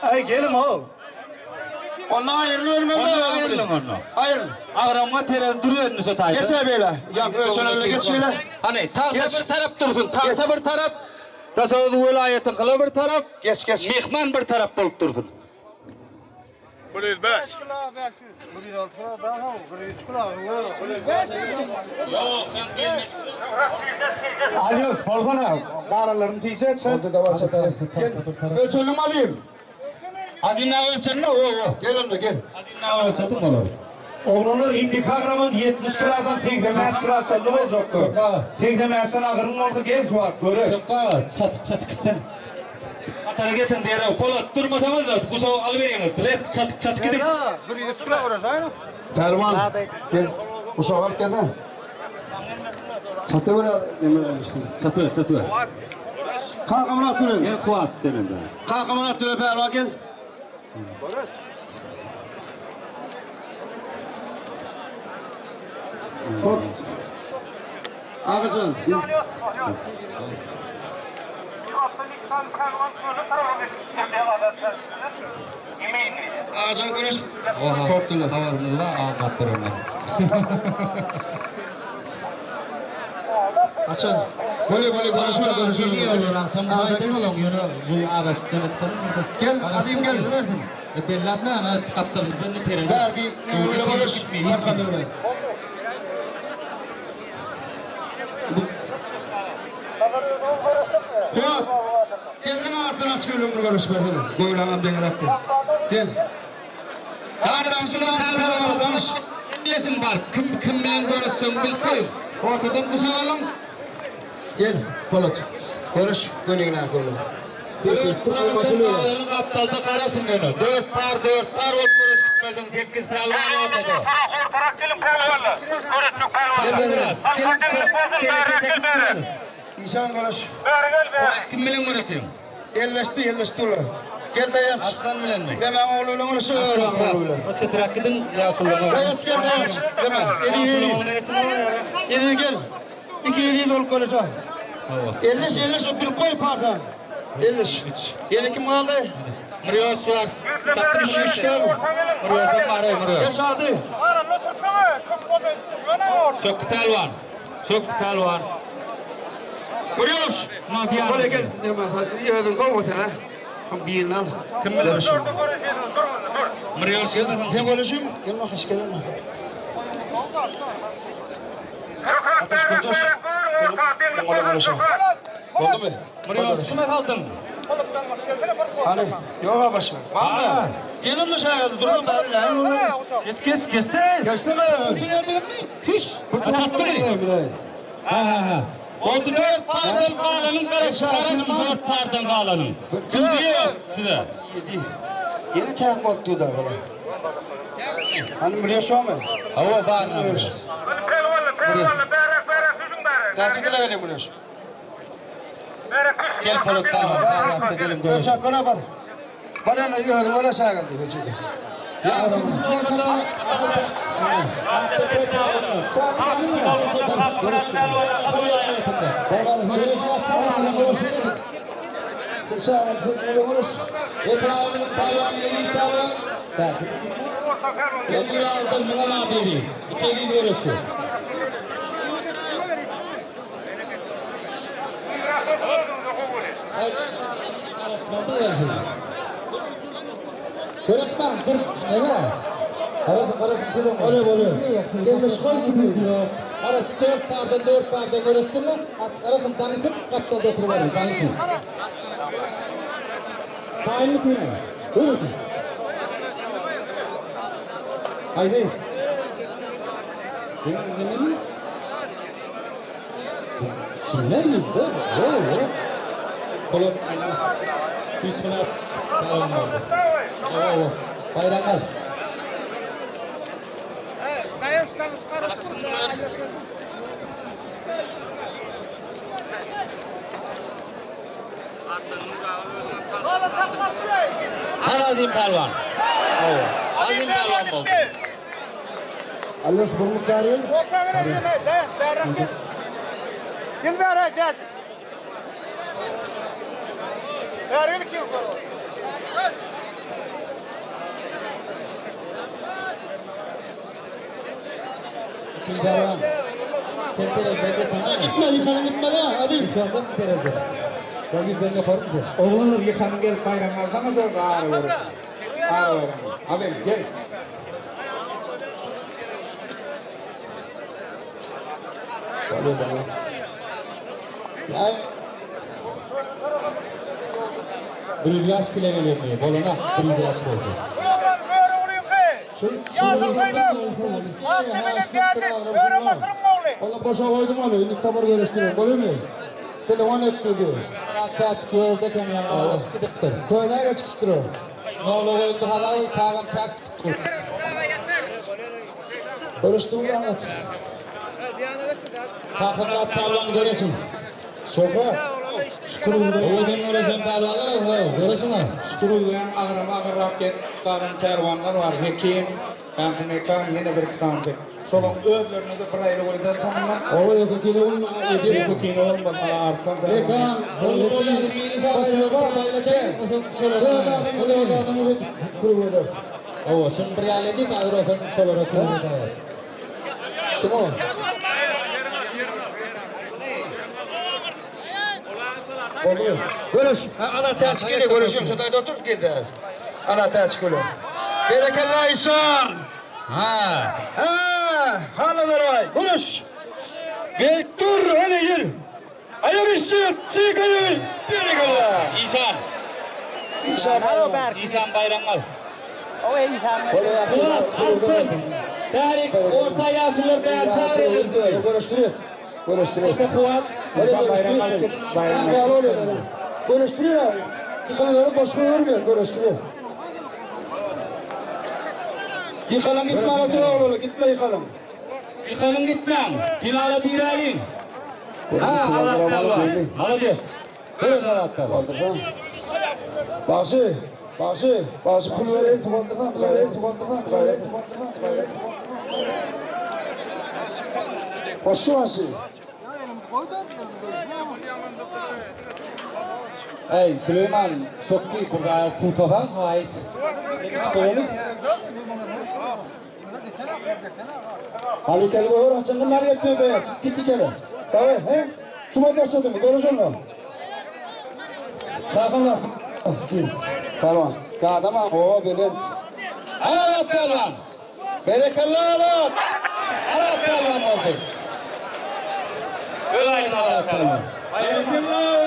Ay gelin ho.
Ondan ayrıl ölmem.
Ondan ayrılın ondan.
Ayrıl.
Agramga terezi duruyor önüne taýda.
Geç böyle. Ya ölçen öyle geç şöyle.
Hani tagta
Geç.
bir tarap dursun, tagta bir tarap. Daşoguz welaýatyň kyla bir tarap,
Geç geç.
mehman bir tarap bolup dursun.
105.
Ýok, sen gelmedik.
Alıyoruz, bolsana. Daralarını tice çek.
Oldu da çatarı. Gel. Ölçelim alayım.
Azimna ölçenme o o.
Gel onda gel.
Azimna ölçedim olar.
Oglanlar indiki agramın 70 kilodan 85 kilo şallı olacaktır. 85'ten agramın olsa gel şu at, görüş.
Çokka çatıp çatıp gitsin. Hatara geçin diýer, Polat durmasaňyz da kuşağı alyberýäňiz. Red çatıp çatıp gidip.
Pervan. Gel. Uşak alıp gel de. Çatı ver.
Çatı, çatı.
Kalk Murat durun.
Gel Kuat demem ben.
Kalk Murat durun Pervan gel. Hop. Ağacan gel. Ağacan görüş.
Oha.
Korktular.
Habarymyz bar, aňkap duranlar.
Açın. Böyle böyle konuşuyor konuşuyor. Gel, Azim gel.
Bellap ne ana kaptanımızdan ne terezi.
Belki ne öyle konuş. Arkanı öyle. Yok. Kendini artına. Anaç bilen bir görüş bersene. Göwräňem deňräkdi. Gel. Danış, danış.
Bilesin bar. Kim kim bilen görüşseň bildi. Ortadan dışa alyň.
Gel Polat. Görüş gönügine akıllı.
Galanyn gapdalda garasyn ýöne. 4 par 4 par bolup görüş gitmelidin 8 pälwan ortada.
Ortarak gelin pälwanlar. Göreşjek pälwanlar. Halka deňlik bolsun, bäräk gel bäräk.
İnsan görüş.
Bäri gel bäri.
Kim bilen görüşýäň?
Elleşdi, elleşdi ular. Gel daýanç.
Aslan bilenmi?
Deme oğlu bilen görüş. Oğlu bilen.
O çetrak gidin ýaşulyň.
Daýanç gel daýanç. Deme. Eli eli. Eli gel. İki eli bolup görüş. Elleş, elleş, bil koy pardan. Elleş. Yeni kim kaldı?
Mürýos var.
Satmış işte.
Mürýosam bar, Mürýos.
Geç hadi.
Aramda otursana. Köp boldy. Ýöne or.
Sökki pälwan. Sökki pälwan.
Mürýos.
Mafia.
Buraya gel. Deme. Özün koy otele. Birini al.
Kim bilen?
Dur, dur, dur, dur.
Mürýos gelmesin.
Sen görüşüm. Gelme hoş gelme.
Şöhrat
Ateş
bäräk,
Kurtoş.
bäräk, buyurun, orta, deňlik
Mongola
bolsun,
görüşüm.
Şöhrat.
Oldu mu?
Mürýos kime saldın?
Hani yok ha başka. Var mı? Gelin mi şey geldi? Durun bari lan.
Geç geç geçse.
Geçsene.
Fiş. Çatdı mı? Ha ha ha. Oldu dört pardan galanın karası. Karasın dört pardan galanın. Kim diyor size?
Yedi. Yeni tek oldu da böyle. Hani buraya şu mu?
Hava var mı?
Pälwanlar, pälwanlar, bäräk, bäräk, düşüň bäräk.
Kaçı kilo geliyor buraya?
Bäräk, düşün.
Gel Polat tamam. Gelin
Dur şakana bak. Bana ne diyor? Bana şey geldi.
Ya
Görüşmem, dur. Ne var? Karası karası Oluyor oluyor. Gelmiş koy gibi.
Arası dört parda dört parda görüştürler. Arasın tanısın, kapta oturuver, tanısın.
Aynı köyü. Görürsün. Haydi. Benim yemin mi? Kimler yedi? O o.
Polat, hiç buna tamam oldu. Oo, bayramlar. Her Azim Pehlivan. Oo, Azim Pehlivan oldu.
Alıyoruz burnu karıyım.
Orta gel, dayan, bäräk gel. Gel bäräk, dayan. Bäräk gel kim?
Pehlivan. Sen terezde geçen.
Gitme yıkanın gitme de. Hadi.
Şu terezde. Ben yüzden yaparım ki.
Oglanlar yıkanın gelip bayram alsanız orada ağrı verin. Ağrı verin. Hadi gel.
Oluyor oluyor.
Ya Bir yaş kile geliyor. Boluna bir yaş oldu.
Ulan Böre ulyňky. Ýaşyl köýnek. Ak demeden geldi. Böre Mısır'ın oğlu.
Valla boşa koydum onu. Şimdi kabar görüştürüyorum. Oluyor mu? Telefon etti diyor.
Hatta çıkıyor da kendi yanına gidiptir.
Köyüne çıktırıyor.
Ne olur oldu hala kağım tak çıktı.
Görüştüğüm anlat.
Takımlar pehlivan göresin.
Sofa. Şükür uygun.
Oğuz'un göresin pehlivanlar göresin ha.
Şükür uygun agram agrak gelip galan kervanlar var. Hekim, Kanki Mekan yine bir iki tane. Şolun özlerine de bir ayrı koydan tanımlar.
Oğlu yok kilo olma. Yedi.
Bu kino olmaz bana arslan.
Mekan.
Oo, şimdi bir yerle değil mi? Agrosan şolara
Kim o? Oldu.
Görüş. Ha, ana ters geliyor görüşüm. Şurada otur gel de. Ana ters geliyor. Berekella İhsan.
Ha.
Ha, hanalar vay. Görüş. Bir dur hele gel. Ayar işi çıkıyor. Berekella.
İnsan.
Işan bayram.
Işan bayram al.
Kuat,
Altın. Bärik orta ýaşlylar bäri sar edildi.
Görüşdürüyor. Görüşdürüyor.
Kuat.
İnsan bayram bayram. Görüşdürüyor. Yıkananları boş koyuyor, görüşdürüyor. Yıkanan gitme Anadolu oğlu, gitme yıkanan.
Yıkanın gitmem. Finala direlin. Ha, Allah Allah. Hadi. Böyle sanatlar.
Kaldırsan. Başı, başı, başı pul vereyim, kaldırsan, vereyim, kaldırsan, vereyim, kaldırsan, vereyim. Başı başı.
Ey Süleyman Şokki burada su taban hais. Koyalım.
Halı gel gör, açın bunlar yetmiyor beyaz. Git bir kere. Tamam, he? Şuma başladı mı? Görüş onunla. Kalkın lan. Tamam. Kadama, o Bülent.
Ararat Pehlivan.
Berekallah lan.
Ararat Pehlivan oldu. Öyle Ararat Pehlivan.
Berekallah.